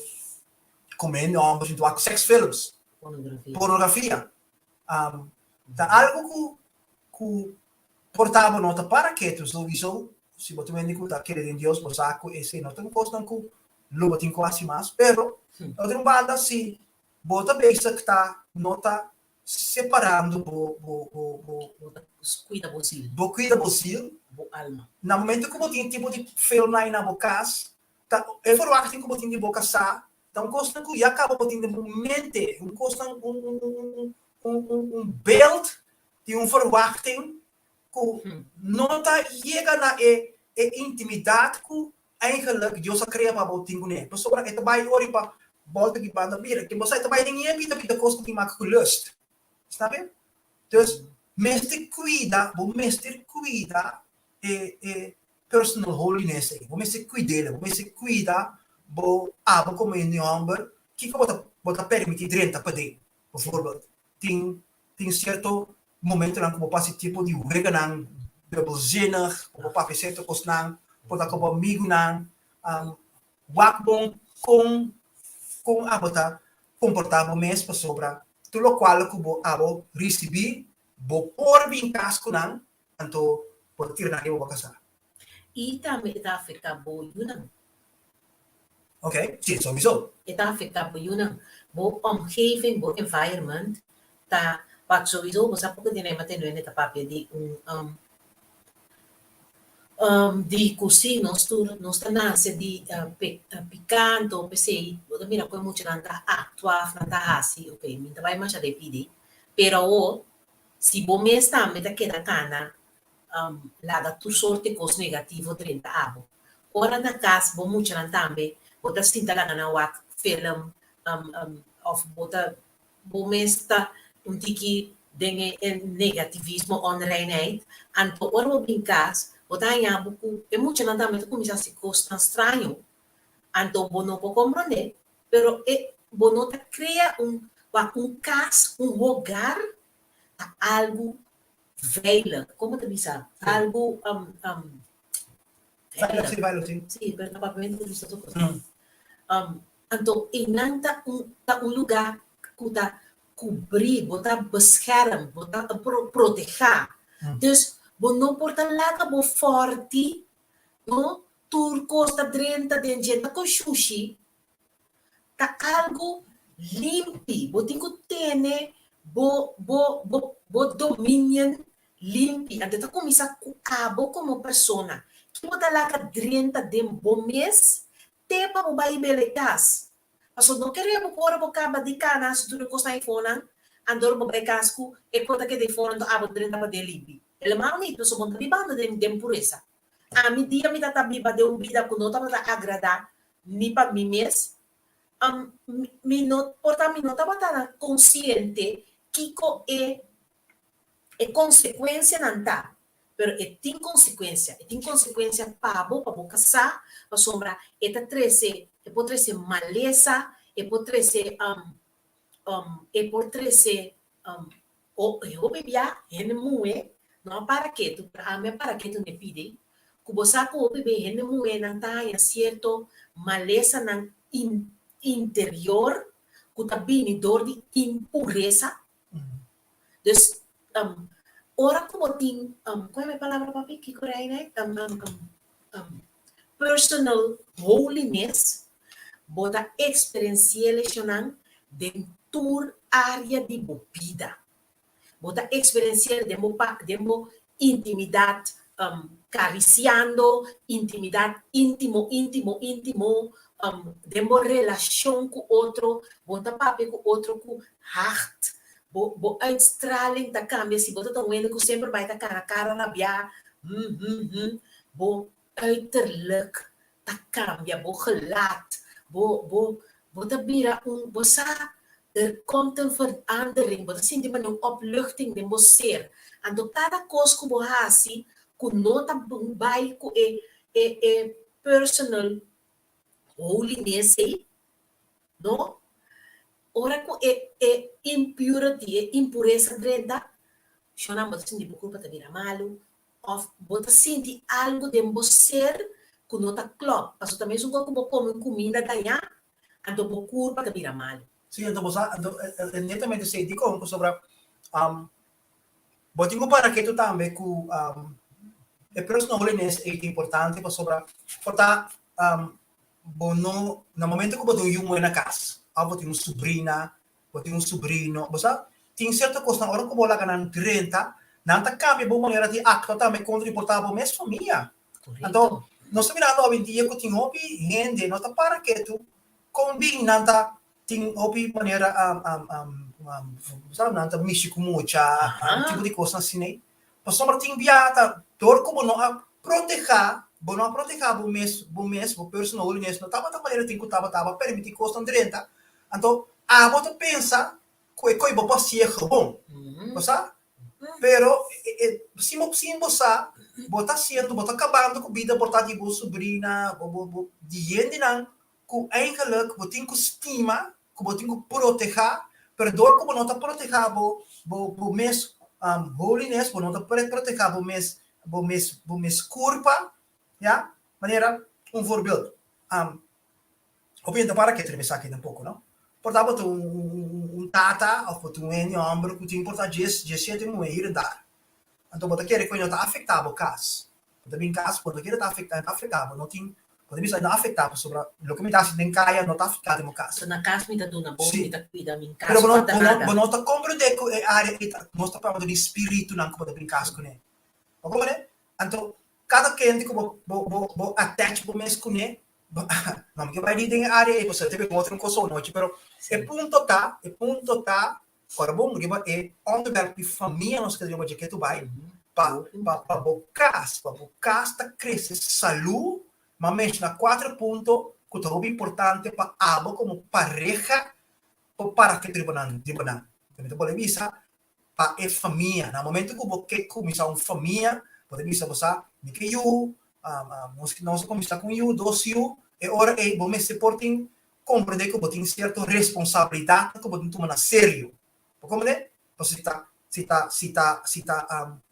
komo hende hòmber sinta wak seksfilms, pornografia, ta algu ku ku por ta bo no ta para ketu souiso si bo ta wende ku ta kere den Dios bo sa ku esei no ta un kosnan ku. lo bo tin ku hasi mas, pero otro un banda si bo ta bezig ta no ta separando bo bo bo bo Bo ta kuida bo ziel. Bo kuida bo ziel. Bo alma. Na momento ku bo tin tipo di filmnan na bo kas, ta e verwachting ku bo tin di bo kasá ta un kosnan ku ya kaba bo tin den bo mente, un kosnan un un un un un un beeld di un verwachting ku no ta yega na e e intimidat ku Eigenlijk Dios a krea pa bo tin kuné. Pasobra e ta bai ora pa bolta ki banda bira. Ke bo sa e ta bai den e bida bida kos ku tin maka ku lust. Snap je? Dus mester kuida, bo mester kuida e e personal holiness ei. Bo mester kuid'el, bo mester kuida bo abo komo hende hòmber, kiko bo ta bo ta permití drenta paden. Bijvoorbeeld, tin tin sierto momentonan ku bo pasa e tipo di weganan dubbelzinnig, ku bo papia sierto kosnan, por ta ku bo amigunan, wak bon kon kon abo ta komportá bo mes pasobra tur lokual ku bo abo risibí bo por bin kas ku nan, anto bo ta tira nan riba bo kasá. I tambe e ta afektá bo yunan. Ok, sí, sowieso. E ta afektá bo yunan. Bo omgeving, bo environment ta wak sowieso bo sa poko di nan mate nuende ta papia di un di ku si nos tur nos ta nase di pikante o p'esei bo ta mira ku e muchanan ta aktua òf nan ta hasi ok mi ta bai masha repidi pero awor si bo mes tambe ta keda kana laga tur sorte kos negativo drenta abo. Ora na kas bo muchanan tambe bo ta sinta laga nan wak film òf bo ta bo mes ta un tiki den e negativismo onreinheid, anto ora bo bin kas bo ta haña bo ku e muchanan tambe ta kuminsá hasi kosnan straño, anto bo no por komprondé, pero e bo no ta krea un wak un kas, un hogar ta algu Veilig, como ta bisa? Algo veilig. Sí, veilig, sí. Sí, pero na papiamento ta bisa otro cosa. Anto einan ta un ta un lugar ku ta kubrí, bo ta bescherm, bo ta protehá. Dus bo no por ta laga bo fòrti, no, tur kos ta drenta den dje, ta kon shushi. Ta algu limpi. Bo tin ku tene bo bo bo bo dominion limpi. Anto ta kuminsá ku abo komo persona. Ki bo ta laga drenta den bo mes te pa bo bai bela e kas. Pasobra no kere bo ku ora bo kaba di kana hasi tur e kosnan eifonan, anto ora bo bai kas ku e kos ta keda eifonan anto abo ta drenta pa den limpi. Helemaal niet, pasobra bo no ta bibando den den puresa. Ami dia mi ta ta biba den un bida ku no tabata agradá ni pa mi mes, mi no por ta mi no tabata konsiente kiko e e konsekuensianan ta, pero e tin konsekuensia, e tin konsekuensia pa bo, pa bo kasá, pasobra e ta trese, e por trese malesa, e por trese e por trese E hopi bia hende muhé no a para ketu, pero ami a para ketu n'e pidi ku bo sa ku hopi be hende muhénan ta haña sierto malesanan interior ku ta bini dor di impuresa. Dus, ora ku bo tin, kua e palabra papi? Kiko reina e? Personal holiness, bo ta eksperensi'é leshonnan den tur área di bo bida. Bo ta eksperensi'é den bo pa den bo intimidat karisiando, intimidat íntimo, íntimo, íntimo, den bo relashon ku otro, bo ta papia ku otro ku hart, bo bo uitstraling ta kambia, si bo ta ta un hende ku semper bai ta kara kara rabiá, hm hm hm, bo uiterlijk ta kambia, bo gelaat, bo bo bo ta bira un, bo sa er komt een verandering, bo ta sinti manera un opluchting den bo ser. Anto kada kos ku bo hasi ku no ta bai ku e e e personal holiness ei, no, ora ku e e impurity, e impuresa drenta, shonnan bo ta sinti bo kurpa ta bira malu, Of bo ta sinti algu den bo ser ku no ta klòp, pasobra ta mesun kos ku bo kome un kuminda dañá, anto bo kurpa ta bira malu. Sí, anto bo sa, anto netamente esei dikon pasobra bo tin ku para ketu tambe ku e personal holiness ei ta importante pasobra por ta. bo no, na momento ku bo tin un yu muhé na kas, òf bo tin un subrina, bo tin un subrino, bo sa, tin sierto kosnan ora ku bo laga nan drenta, nan ta kambia bo manera di aktua tambe kontra di por ta bo mes famia. Anto, nos ta mirando awendia ku tin hopi hende no ta para ketu kon bin nan ta tin hopi manera nan ta mishi ku mucha, tipo di kosnan asina ei. Pasobra tin bia ta dor ku bo no a protehá, bo no a protehá bo mes, bo mes, bo personal holiness no tabata manera tin ku tabata, bo a permití kosnan drenta, anto abo ta pensa ku e koi bo por hasié gewoon, bo sa? Pero sin bo sin bo sa, bo ta hasiendo, bo ta kabando ku bida por ta di bo subrina, bo bo bo di hendenan ku eigenlik bo tin ku stima ku bo tin ku protehá, pero dor ku bo no ta protehá bo bo bo mes holiness, bo no ta protehá bo mes bo mes bo mes kurpa, ya, manera un voorbeeld, hopi hende ta para ke treme esaki tampoko no, por ta bo ta un un tata òf bo ta un hende hòmber ku tin por ta djes djesiete muhé hier en daar, anto bo ta kere ku e no ta afektá bo kas, Bo ta bin kas, bo no kere ta afektá, e ta afektá bo, no tin, bo ta bisa e no afektá pasobra loke mi ta hasi den kaya no ta afektá den bo kas. So na kas mi ta duna bon, mi ta kuida mi kas, Pero bo no, falta bo no, nada. bo no ta komprendé ku e área ei ta, nos ta papia di spiritunan ku bo ta bin kas kuné. Bo komprendé? Anto kada kende ku bo, bo, bo, bo attach bo mes kuné, bo, no mi ke bai di den e área ei pasobra te otro un kos onochi, pero e punto ta, e punto ta Ora bo riba e onderwerp di famia nos keda riba dje ketu bai pa pa pa bo kas, pa bo kas ta krese salú, m'a menshoná kuater punto ku ta hopi importante pa abo komo pareha por para ketu riba nan riba nan. Mi ta bolbe bisa pa e famia, na momento ku bo ke kuminsá un famia bo ta bisa bo sa mi ke yu, nos nos a kuminsá ku un yu, dos yu, e ora ei bo mester por tin Comprende cu bo tin cierto responsabilidadnan cu bo tin tuma na serio. Bo comprende? Pasobra si ta, si ta, si ta, si ta,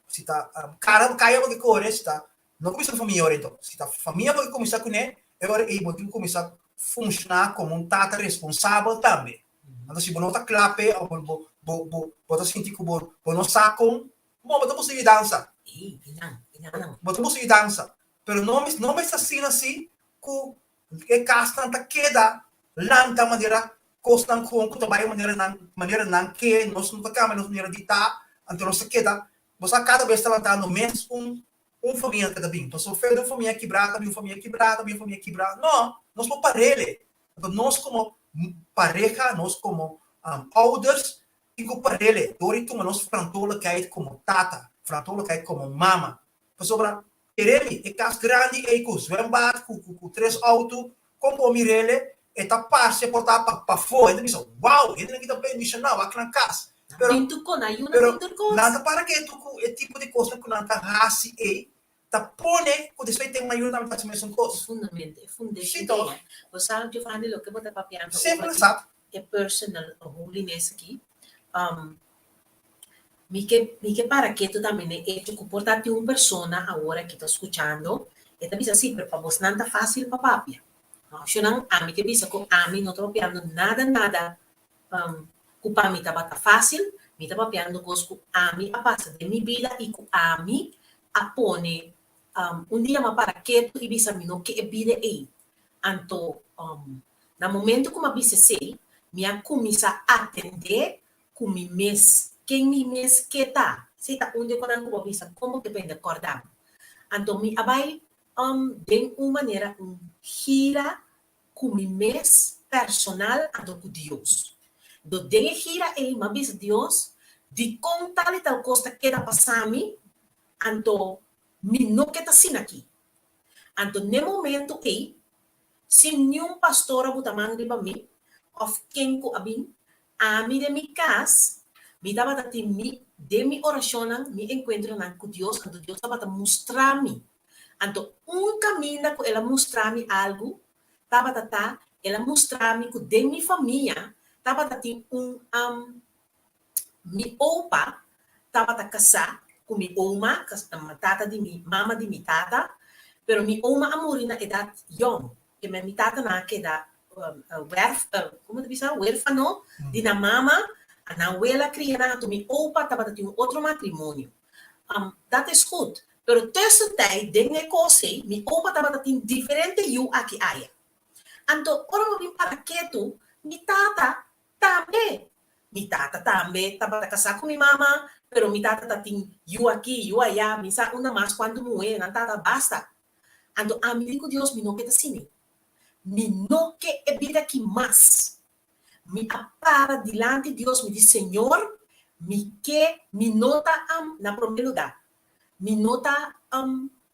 si ta cara caya bo ke core, si ta, no cuminsa cu famia ora enton. Si ta famia bo ke cuminsa cune, e ora ey bo tin cuminsa funciona como un tata responsabel tambe. Anto si bo no ta cla p'e of bo, bo, bo, bo, bo ta sinti cu bo, bo no sa con, bon, bo ta busca yudansa. Bo ta busca yudansa. Pero no, no mester asina si cu E kasnan ta keda lanta manera kosnan kon ku ta bai manera nan manera nan ke, nos no ta kambia nos manera di ta, anto nos ta keda, bo sa kada bes ta lantando mes un un famia ta bin, pasobra fe di un famia kibrá ta bin un famia kibrá ta bin un famia kibrá, no, nos por parele, anto nos komo pareha, nos komo ouders tin ku parele dor di tuma nos verantwoordelijkheid komo tata, verantwoordelijkheid komo mama, Pasobra, kere mi, e kas grandi ei ku zwembad, ku ku tres outo, kon bo mir'ele, e ta parse por ta pa pafó. Hende bisa, Wow, hendenan aki ta bendishoná, wak nan kas. Pero, Tin tur kos, nan yuna pero tin tur kos. nan ta para ketu ku e tipo di kosnan ku nan ta hasi ei, ta pone ku despues ten mayor tambe ta hasi mesun E kos. fundamento, e Sí fundashon tòg. ei. Bo sa, Giovanni, loke bo ta papiando over Simpel di sa. e personal holiness aki, Mi ke mi ke para ketu tambe n'e echo ku por ta tin un persona awor aki ta skuchando, e ta bisa si, pero pa bosnan ta fásil pa papia. No, shonnan, ami ke bisa ku ami no ta papiando nada nada ku pa mi tabata fásil, mi ta papiando kos ku ami a pasa den mi bida i ku ami a pone un dia mi a para ketu i bisa mi no ke e bida ei. Anto na momento ku mi a bisa esei, mi a kuminsá atendé ku mi mes, ken mi mes ke ta. Si ta un di e konan ku bo bisa kon bo ke prende kòrda bo. Anto mi a bai den un manera un gira ku mi mes personal anto ku Dios. Do den e gira ei mi a bisa Dios dikon tal i tal kos ta keda pasa mi anto mi no ke ta asina aki. Anto n'e momento ei sin niun pastor a buta man riba mi òf ken ku a bin, Ami den mi kas, mi tabata tin mi, den mi orashonnan, mi enkuentronan ku Dios, anto Dios tabata mustra mi. Anto un kaminda ku El a mustra mi algu tabata ta, El a mustra mi ku den mi famia tabata tin un, mi opa tabata kasá ku mi oma, tata di mi, mama di mi tata, pero mi oma a muri na edat yòn. Ke men mi tatanan a keda werf, komo ta bisa, werfano di nan mama, a nan wela kria nan, anto mi opa tabata tin un otro matrimonio. Dat is goed, pero tussentijd den e kos ei, mi opa tabata tin diferente yu aki aya. Anto ora bo bin para ketu, mi tata tambe. Mi tata tambe tabata kasá ku mi mama, pero mi tata ta tin yu aki, yu ayá, mi sa unda mas kuantu muhé nan tata basta. Anto ami di ku Dios mi no ke ta sini. Mi no ke e bida aki mas. Mi a para dilanti Dios, mi di, Señor, mi ke, mi no ta na promé lugá, mi no ta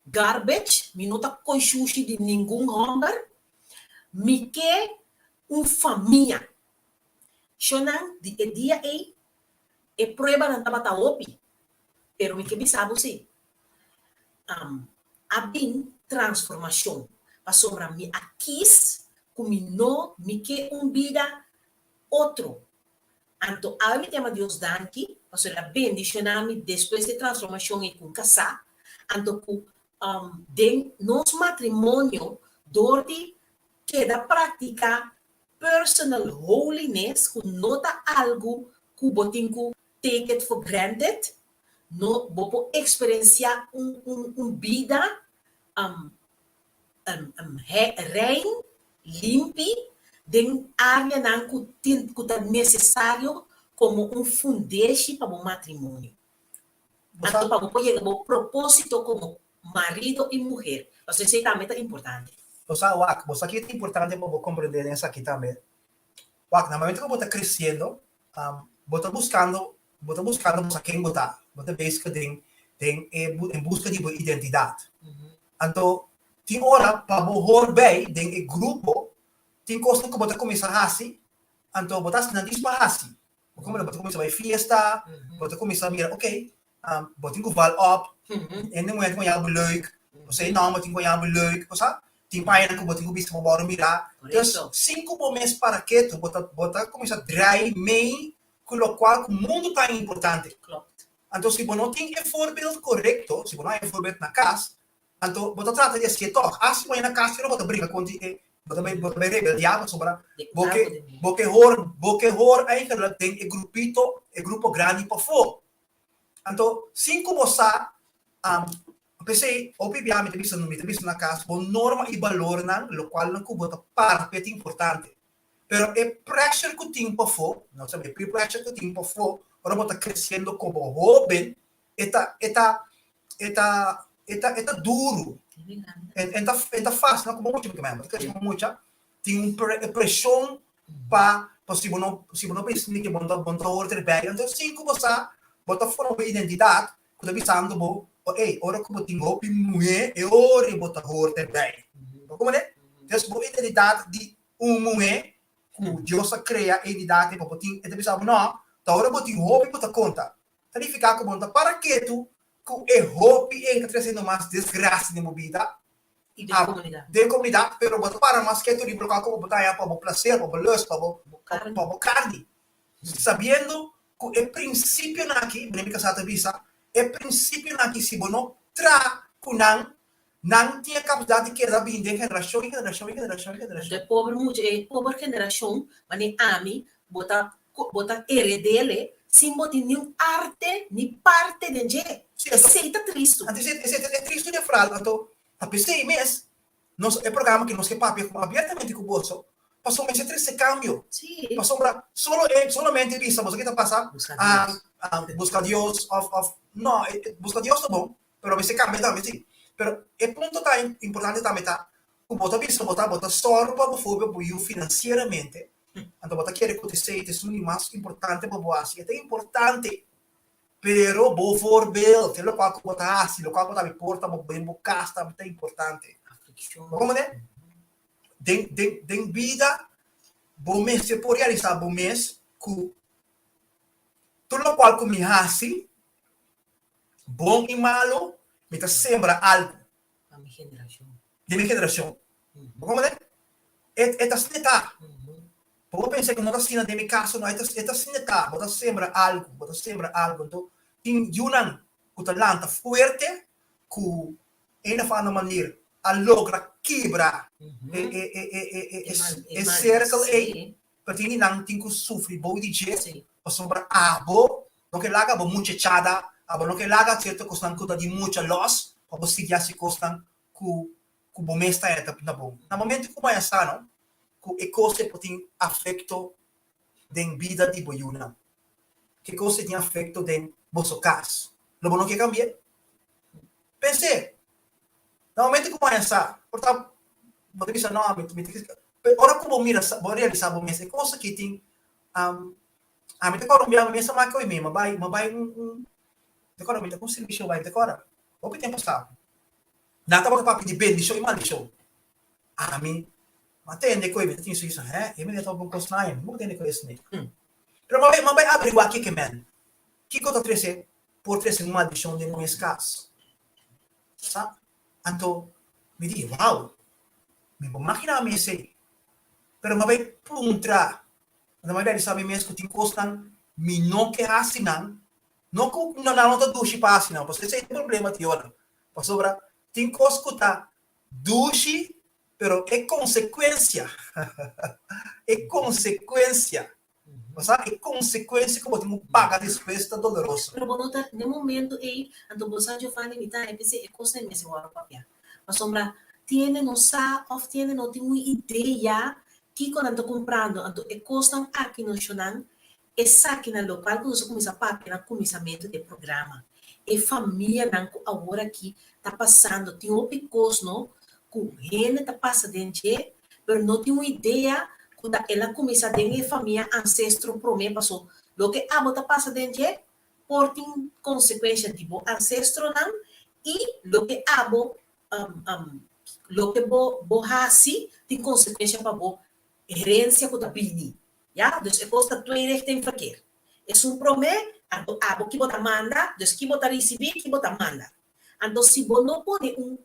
garbage, mi no ta koi shushi di ningun hòmber, mi ke un famia. Shonnan, di e dia ei, e pruebanan tabata hopi, pero mi ke bisa bo si, a bin transformashon, pasobra mi a kis ku mi no mi ke un bida otro. Anto awe mi ta yama Dios danki pasobra el a bendishoná mi despues di e transformashon ei ku un kasá, anto ku den nos matrimonio dor di keda praktiká personal holiness ku no ta algu ku bo tin ku take it for granted, no bo por eksperensiá un un un bida rein, limpi den áreanan ku tin ku ta nesesario komo un fundeshi pa bo matrimonio. Anto pa bo por yega bo propósito komo marido i muher, pasobra esei tambe ta importante. Bo sa wak, bo sa ki ta importante pa bo komprendé den esaki tambe. Wak, na momento ku bo ta kresiendo, bo ta buskando, bo ta buskando bo sa ken bo ta. Bo ta bezig den den e en buska di bo identidat. Anto tin ora pa bo hor bij den e grupo, tin kosnan ku bo ta kuminsá hasi, anto bo ta hasi nan dis pa hasi. Bo ta bo ta kuminsá bai fiesta, bo ta kuminsá mira oké, bo tin ku val op, hende muhé tin ku haña bo leuk, bo sa e nòmber tin ku haña bo leuk, bo sa. Tin pañanan ku bo tin ku bisti pa bo wòrdu mirá. Dus, sin ku bo mes para ketu, bo ta bo ta kuminsá drai mei ku lokual ku mundu ta importante. Anto si bo no tin e voorbeeld korekto, si bo no haña e voorbeeld na kas, anto bo ta trata di hasié tòg. Asi bo haña na kas pero bo ta bringa kontra e, bo ta bai bo ta bai rebeldiá pasobra bo ke bo ke hor bo ke hor eigenlijk den e grupito, e grupo grandi pafó. Anto sin ku bo sa, p'esei hopi bia mi ta bisa mi ta bisa na kas bo norma i balornan lokualnan ku bo ta para p'e ta importante. Pero e pressure ku tin pafó, no sa e peer pressure ku tin pafó ora bo ta kresiendo komo hóben e ta e ta e ta e ta e ta duru. En ta en ta fásil no komo mucha bo ta krese komo mucha tin un preshon pa pa si bo no si bo no pensa di ke bo no bo no ta hoor erbij anto sin ku bo sa bo ta forma bo identidat ku ta bisando bo o ey ora ku bo tin hopi muhé e ora bo ta hoor erbij bo komprende dus bo identidat di un muhé ku Dios a krea e identidat pa bo tin e ta bisa bo no ta ora bo tin hopi bo ta konta ta nifiká ku bo no ta para ketu ku e hopi ey ta tresiendo mas desgrasia den bo bida I den komunidat. Den komunidat, pero bo ta para mas ketu riba lokual ku bo ta haña pa bo plaser, pa bo lust, pa bo pa bo karni. Sabiendo ku e prinsipionan aki, manera mi kasá ta bisa, e prinsipionan aki si bo no traha ku nan, nan tin e kapasidat di keda bini den generashon i generashon i generashon i generashon. E pober mucha, e pober generashon, manera ami, bo ta bo ta hered'é sin bo tin niun arte ni parte den dje. Esei ta tristu. Anto esei esei ta tristu den foral. Anto ta p'esei mes nos e programa aki nos ke papia ku abiertamente ku boso pasobra mester trese kambio. Pasobra solo e solamente bisa boso ke ta pasa buska Dios òf òf no buska Dios ta bon pero mester kambia tambe si. Pero e punto ta importante tambe ta ku bo ta bisa bo ta bo ta sòru pa bo fobi bo yu finansieramente Anto bo ta kere ku esei ta esun di mas importante pa bo hasi. E ta importante, pero bo voorbeeld, e lokual ku bo ta hasi, lokual ku ta habri porta bo den bo kas tambe ta importante. Bo komprende? Den, den, den bida bo mester por realisá bo mes ku tur lokual ku mi hasi, bon i malu, mi ta sembra algu. Pa mi generashon. Di mi generashon. Bo komprende? E, e ta asina ta. Bo por pensa ku no ta asina den mi kaso, no, e ta, e ta asina ta. Bo ta sembra algu, bo ta sembra algu. Anto, tin yunan ku ta lanta fuerte ku een of ander manier a logra kibra e, e, e, e, e, e, e, e sirkel ei, pero tin di nan tin ku sufri bou di dje, pasobra abo no ke laga bo muchachada, abo no ke laga sierto kosnan ku ta di mucha lòs pa bo sigui hasi kosnan ku ku bo mes ta e ta bon. Na momento ku bo haña sa no. ku e kos ei por tin afekto den bida di bo yunan? Ku e kos ei tin afekto den boso kas? Lo bo no ke kambi'é? Pens'é! Na momento ku bo haña sa, por ta bo ta bisa, No, mi mi ta kis. Pero ora ku bo mira sa, bo realisá bo mes e kos aki tin, ami ta kòrda un biaha mi mes a maki oe mi, mi a bai, mi a bai un un, mi ta kòrda mi ta ku un servisio bai, mi ta kòrda, hopi tempu pasá. Nan tabata papia di bendishon i maldishon. Ami a tende ku e mi ta tin su isa, hè, e mester tabata un kos naña, mi no por tende ku esne. Pero mi a bai averiguá kiko e men, kiko ta trese, por trese un maldishon den un mes kas. Sa? Anto mi di, wou, mi por maginá mi esei. Pero mi a bai puntra, anto mi a realisá mi mes ku tin kosnan mi no ke hasi nan, no ku nan no ta dushi pa hasi nan, pasobra esei ta e problema Tiona. Pasobra tin kos ku ta dushi, pero e konsekuensia, e konsekuensia, bo sa, e konsekuensia ku bo tin ku paga despues ta doloroso. Pero bo no ta, den momento ei, anto bo sa Giovanni, mi ta p'esei e kosnan mester wòrdu papia. Pasobra tiende no sa òf tiende no tin un idea kiko nan ta kumprando, anto e kosnan aki no shonnan Esaki na lokual ku nos a kuminsá papia na kuminsamentu di e programa. E famianan ku awor aki ta pasando tin hopi kos no ku hende ta pasa den dje pero no tin un idea ku ta el a kuminsá den e famia ansestro promé paso loke abo ta pasa den dje por tin konsekuensha di bo ansestronan i loke abo loke bo bo hasi tin konsekuensha pa bo herensia ku ta bini. Ya, dus e kos ta twee richting verkeer. Esun promé, anto abo ki bo ta manda, dus ki bo ta risibí, ki bo ta manda. Anto si bo no pone un,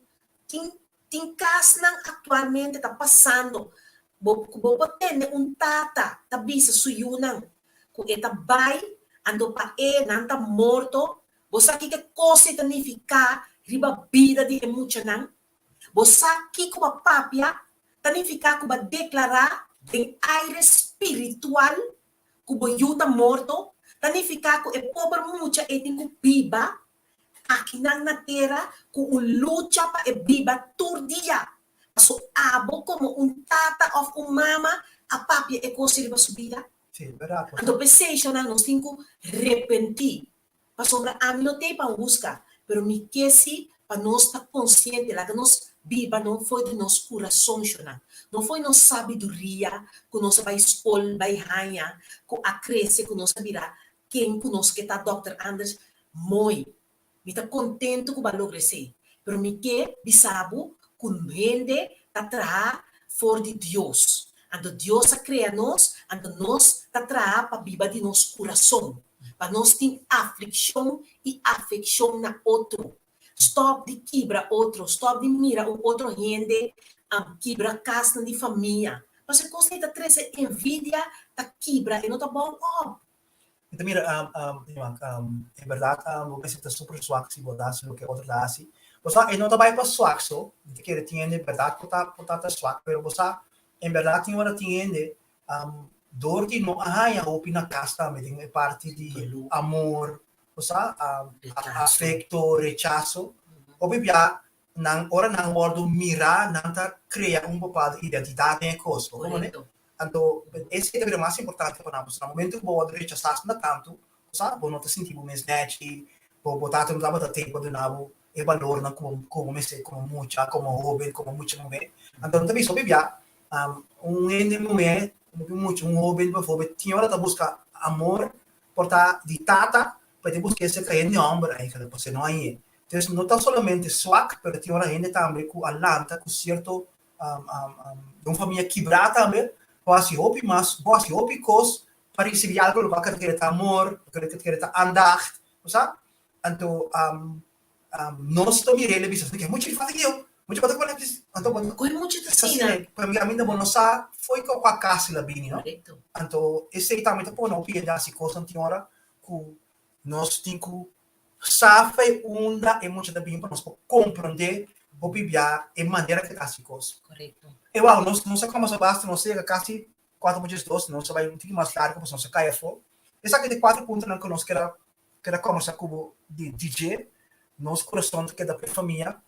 tin tin kasnan aktualmente ta pasando, bo ku bo por tende un tata ta bisa su yunan ku e ta bai, anto pa e nan ta morto, bo sa kiko e kos ei ta nifiká riba bida di e muchanan? Bo sa kiko bo a papia ta nifiká ku bo a deklará den aire spiritual ku bo yu ta morto, ta nifiká ku e pober mucha ei tin ku biba akinan na tera ku un lucha pa e biba tur dia. Paso abo komo un tata òf un mama a papia e kos riba su bida. Anto p'esei shonnan nos tin ku repentí. Pasobra ami no t'ei pa husga, pero mi ke si pa nos ta konsiente, laga nos biba no fo'i di nos kurason shonnan, no fo'i nos sabiduria ku nos a bai skol bai haña, ku a krese, ku nos a bira ken ku nos ke ta Dòkter Anders, mooi. Mi ta kontentu ku bo a logra esei, pero mi ke bisa bo ku hende ta traha for di Dios. Anto Dios a krea nos, anto nos ta traha pa biba di nos kurason. Pa nos tin aflikshon i afekshon na otro. Stòp di kibra otro, stòp di mira un otro hende kibra kasnan di famia. Pasobra e kosnan ei ta trese envidia, ta kibra, e no ta bou òp. Mi ta mira, en bèrdat bo mester ta super swak si bo ta hasi loke otro ta hasi. Bo sa, e no ta bai pa swak so, mi ta kere tin hende bèrdat ku ta por ta ta swak, pero bo sa, en bèrdat tin ora tin hende Dor di no a haña hopi na kas tambe den e parti di amor, bo sa, afekto, rechaso. Hopi bia nan ora nan wòrdu mirá nan ta krea un bepaaldo identidat den e kos, bo komo ne? Anto esei ta bira mas importante pa nan, pasobra na momento ku bo wòrdu rechasá asina tantu, bo sa, bo no ta sinti bo mes nèchi, bo bo tata no tabata tei pa duna bo e balornan ku bo ku bo mester komo mucha, komo hóben, komo mucha muhé. Anto nan ta bisa hopi bia Un hende muhé, un mucha, un hóben bijvoorbeeld, tin ora ta buska amor por ta di tata, pero e ta buska esei ka hende hòmber eigenlijk, pasobra e no hañ'é. Entonces no ta solamente swak, pero tin ora hende tambe ku a lanta ku sierto den un famia kibrá tambe, bo hasi hopi mas, bo hasi hopi kos pa risibí algu loke bo ta kere ta amor, loke bo ta kere ta aandacht, bo sa? Anto Nos ta mir'é el a bisa, Ke mucha di falta kiyo? Mucha bo ta pone anto bo Koe mucha ta asina? Pero mi aminda bo no sa fo'i kua kas el a bini, no? Anto esei tambe ta pone hopi hende hasi kosnan tin ora ku nos tin ku sa fo'i unda e mucha ta bini pa nos por komprondé hopi bia e manera ku e ta hasi kos. E wou, nos nos a kòmbersá basta, nos a yega kasi kuater por diesdos, nos a bai un tiki mas largu pasobra nos a kai afó. Esaki ta e kuater puntonan ku nos keda Keda kòmbersá ku bo di dje, nos kurason ta keda pa e famia.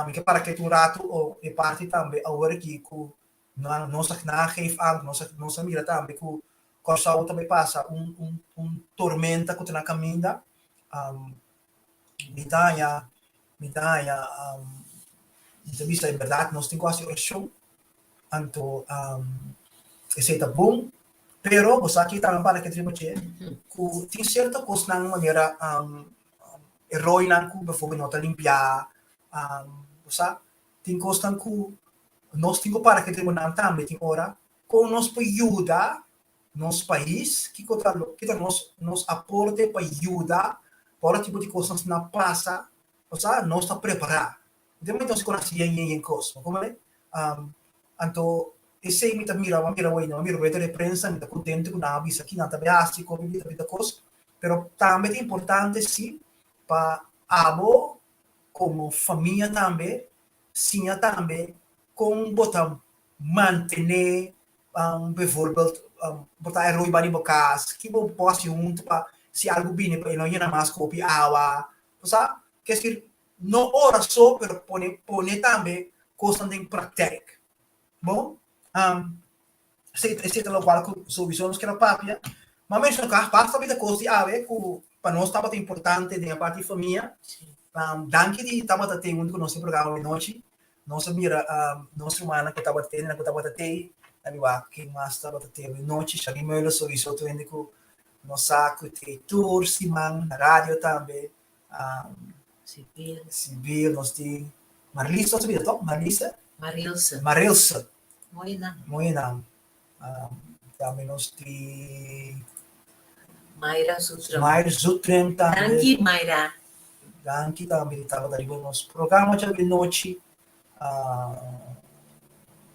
Mi ke para ketu un ratu o e parti tambe awor aki ku Nan nos a nan a geef aan, nos a nos a mira tambe ku Kòrsou ta bai pasa un un un tormenta ku ta na kaminda. Mi ta haña mi ta haña mi ta bisa en bèrdat nos tin ku hasi orashon, anto esei ta bon, pero bo sa ki tambe para ke triba dje ku tin sierto kosnan manera e roinan ku biforbel no ta limpiá, bo sa tin kosnan ku nos tin ku para ke triba nan tambe tin ora kon nos por yuda nos pais, kiko ta lo, kita nos nos aporte pa yuda pa ora tipo di kosnan asina pasa, osea nos ta prepará. Den momento nos kon hasi yen yen yen kos, bo komprende? Anto esei mi ta mira, mi a mira wei, mi a mira rueda de prensa, mi ta kontento ku nan a bisa kinan ta bai hasi, kon mi bita bita kos, pero tambe ta importante si pa abo komo famia tambe siña tambe kon bo ta mantené Bijvoorbeeld, bo ta e rooi bani bo kas, ki bo por hasi huntu pa si algu bini pa e no yena mas ku hopi awa. Bo sa? Ke esir, no ora so, pero pone pone tambe kosnan den praktijk. Bon, esei esei ta lokual ku souiso nos kier a papia. Ma menshoná ku basta bida kos di awe ku pa nos tabata importante den e parti di famia. Danki di tabata tin huntu ku nos den programa awe nochi. Nos a mira nos rumannan ku tabata tei, ku tabata tei, a mi wak ken mas tabata tei awe nochi, Shani Meulen souiso tur hende ku nos sa ku tei tur siman na radio tambe. Sibil. Sibil, nos tin Marlise nos a bira tok? Marlise? Marilse. Marilse. Mooi naam. Mooi naam. Tambe nos tin Mayra Zoetrum. Mayra Zoetrum tambe. Danki Mayra. Danki tambe di tabata riba nos programa djawe nochi.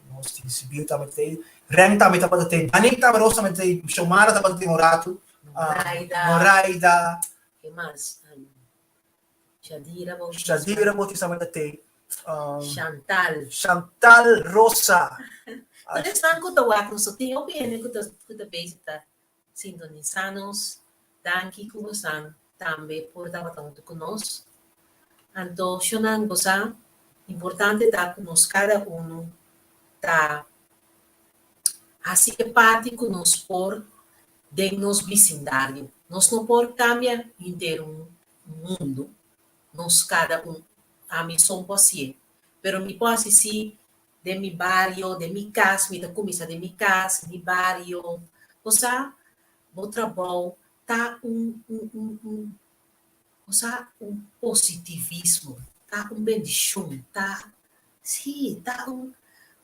Nos tin Sibyl tambe ta ei. Ren tambe tabata tei. Danik tambe Roos tambe ta ei. Xiomara tabata tei un ratu. Noraida. Noraida. Ke mas? Shadira Bautista. Shadira Bautista tambe ta tei. Chantal. Chantal Rosa. Tur esnan ku ta wak nos tin hopi hende ku ta ku ta bezig ta sintonisá nos. Danki ku bosan tambe por tabata huntu ku nos. Anto shonnan bo sa, importante ta ku nos kada unu ta hasi e parti ku nos por den nos bisindario. Nos no por kambia henter un mundu, nos kada un, ami son por hasié, pero mi por hasi si den mi bario, den mi kas, mi ta kuminsá den mi kas, mi bario. Bo sa, bo trabou ta un un un un bo sa un positivismo, ta un bendishon, ta sí, ta un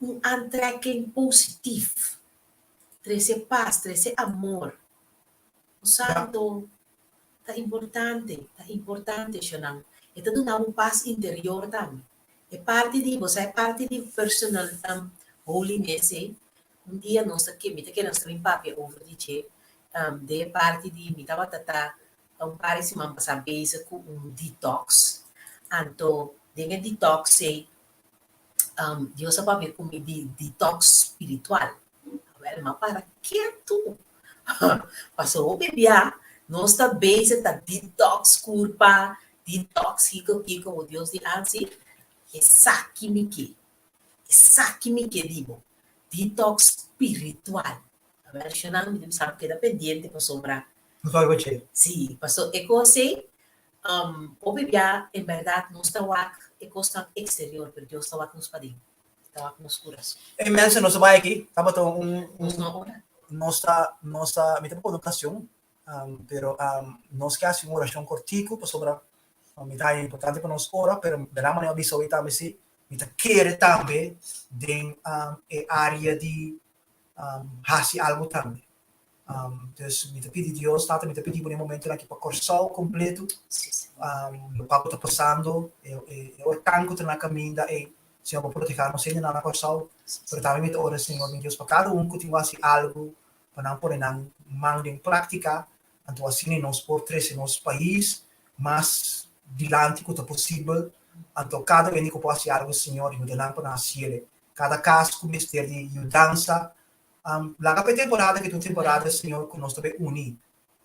un aantrekking positief, trese pas, trese amor. Bo sa anto Ta importante, ta importante, Shonan. E ta duna bo pas interior tambe. E parti di bo sa e parti di personal holiness ei, un dia nos ta ke, mi ta kere nos ta bin papia over di dje, den e parti di mi tabata ta un par di siman pasá bezig ku un detox, anto den e detox ei Dios a papia ku mi di detox spiritual. Awel, m'a para ketu. Pasobra hopi bia nos ta bezig ta detox kurpa, detox kiko kiko, bo Dios di ansi, esaki mi ke, esaki mi ke di bo, detox spiritual. Awel, shonnan mi ta bisa keda pendiente pasobra. Nos bai wach'é. Sí, pasobra e kos ei, hopi bia en bèrdat nos ta wak e kosnan eksterior, pero Dios ta wak nos paden. Ta wak nos kurason. E mensen nos a bai aki tabata un Nos no ora. Nos ta nos ta mi ta pone un kansion pero nos ke hasi un orashon kortiku pasobra mi ta haña importante pa nos ora pero de la manera mi a bisa hoy tambe si mi ta kere tambe den e area di hasi algu tambe. Dus mi ta pidi Dios, Tata, mi ta pidi bo den e momentonan aki pa Kòrsou kompleto, lokual ku ta pasando, e orkan ku ta na kaminda ei, Señor, bo protehá nos hendenan na Kòrsou, pero tambe mi ta ora, Señor mi Dios, pa kada un ku tin ku hasi algu pa nan pone nan man den práktika, anto asina nos por trese nos pais mas dilanti ku ta posibel, anto kada hende ku por hasi algu, Señor, yuda nan pa nan hasiel. Kada kas ku mester di yudansa, Laga pa e temporada ki ta un temporada, Señor, ku nos ta bai uni.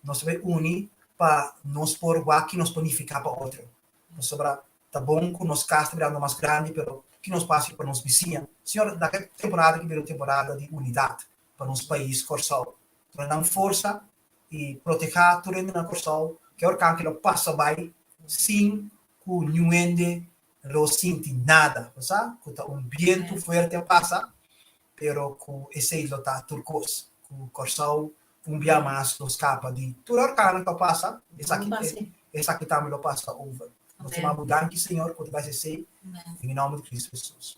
Nos ta bai uni pa nos por wak ki nos por nifiká pa otro. Pasobra ta bon ku nos kas ta birando mas grandi, pero Ki nos por hasi pa nos bisiña. Señor, laga e temporada aki bira un temporada di unidat pa nos pais Kòrsou. Duna nan forsa i protehá tur hende na Kòrsou ku e orkan ki lo pasa bai sin ku niun hende lo sinti nada. Bo sa ku ta un bientu fuerte a pasa, pero ku esei lo ta tur kos. Ku Kòrsou un bia mas lo skapa di tur e orkannan ku a pasa, esaki esaki tambe lo pasa over. Nos ta manda bo danki Señor ku ta bai esei den e nòmber di Cristo Hesus.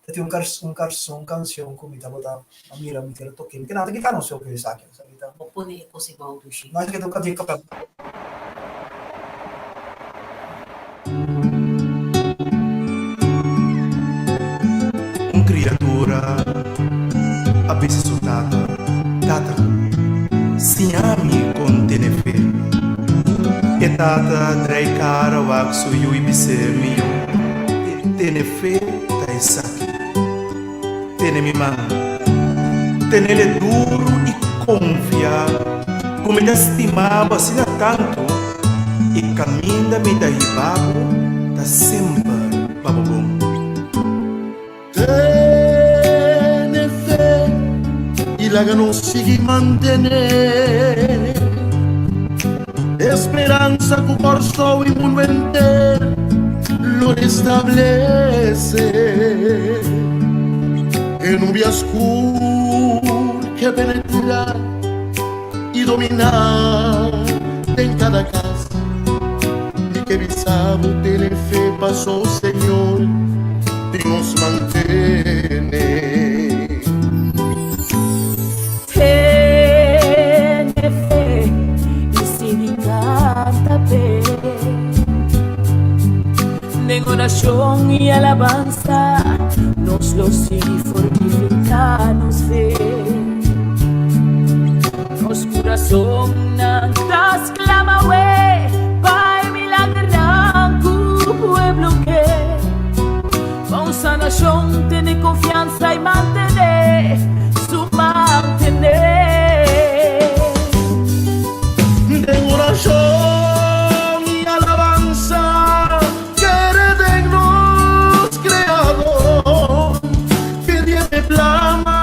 Ta tin un un un kanshon ku mi tabata a mira mi quiero toke. Mi ke nada kita nos ku esaki. Esaki ta. Bo pone e kos ebou dushi. No esaki ta un kanshon kapel. Un kriatura a bisa su tata, Tata, siña mi kon tene fe. E tata drai kara wak su yu i bis'é, Mi yu, tene fe ta esaki. Tene mi man. Tenele duru i konfia ku mi ta stima bo asina tantu i kaminda mi ta hiba bo ta semper pa bo bon. Tene fe i laga nos sigui mantené e speransa ku Kòrsou i mundu henter lo restablesé. E nubia skur ke penetrá i dominá den kada kas. Mi ke bisa bo tene fe paso Señor di nos mantene. Tene fe i sigui kanta p'e. Den orashon i alabansa nos lo sigui fortifiká nos fe. Nos kurasonnan ta sklama we pa e milagernan ku pueblo ke. Pa un sanashon tene konfiansa i mantené su mantené. Den orashon i alabansa kere den nos Kreador, pidiendo e plama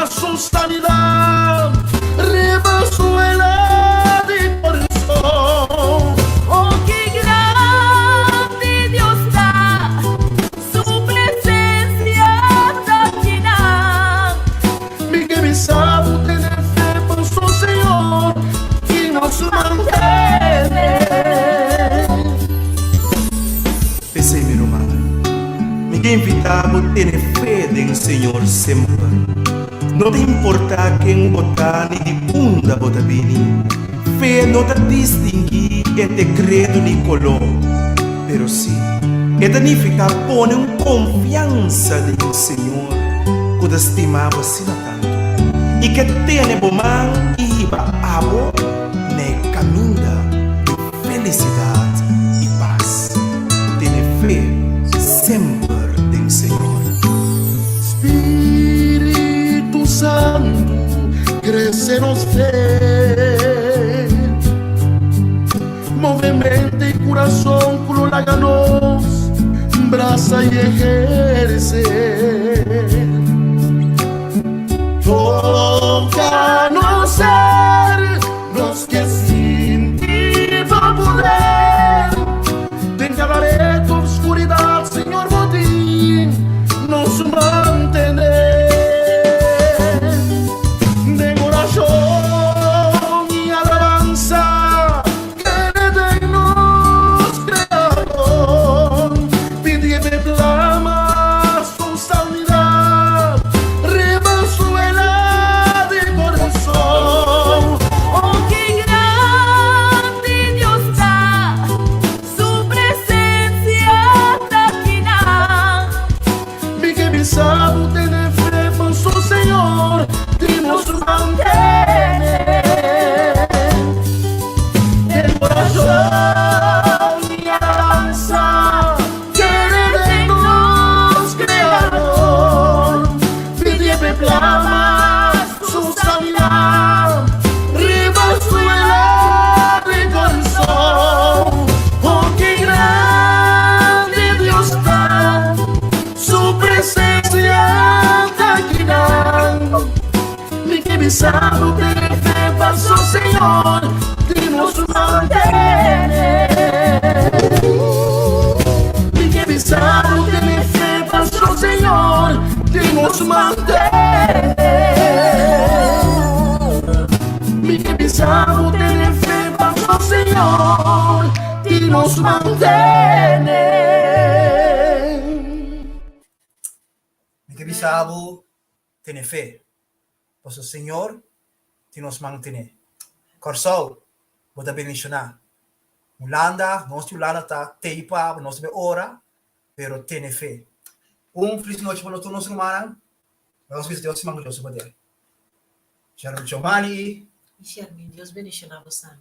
su sanidad riba suela di corazon. Oh, ki grandi Dios ta, su presencia ta akinan. Mi ke bisa bo tene fe paso Señor i nos mantene. P'esei, mi rumannan, mi ke invitá bo tene fe den Señor semper. No ta importá ken bo ta ni di unda bo ta bini. Fe no ta distinguí entre kredo ni koló, pero sí e ta nifiká pone un konfiansa den Señor ku ta stima bo asina tantu i ke tene bo man i hiba abo na e kaminda di felisidat i pas. Tene fe semper den Señor. Spiritu Santu, crece nos fe. Move mente y curazón cu lo laga nos brasa y eherce. Toca nos ser, nos ke sinti bo poder. Den cada reto oscuridad, Señor, bo tin nos mantené. Den oracion y alabanza, kere den nos Creador, pidiendo plama su sanidad riba suela di corazon. Oh, ki grandi Dios ta, su presencia ta akinan. Mi ke bisa bo tene fe paso Señor di nos mantene. Den oracion y alabanza kere den nos Creador, pidi p'e plama su sanidad riba suela di corazon. Oh, ki grandi Dios ta, bisa bo tene fe paso Señor di nos mantene. Mi ke bisa bo tene fe paso Señor di nos mantene. Mi ke bisa bo tene fe paso Señor di nos mantene. Mi ke bisa bo tene fe, pasobra Señor tin nos mantené. Kòrsou, bo ta bendishoná. Hulanda, nos di Hulanda ta tei pa bo, nos ta bay ora, pero tene fe. Un felis nochi pa nos tur nos rumannan. Nos bisa Dios siman ku Dios su poder. Shalom Giovanni. Shermin, Dios bendishoná bosan.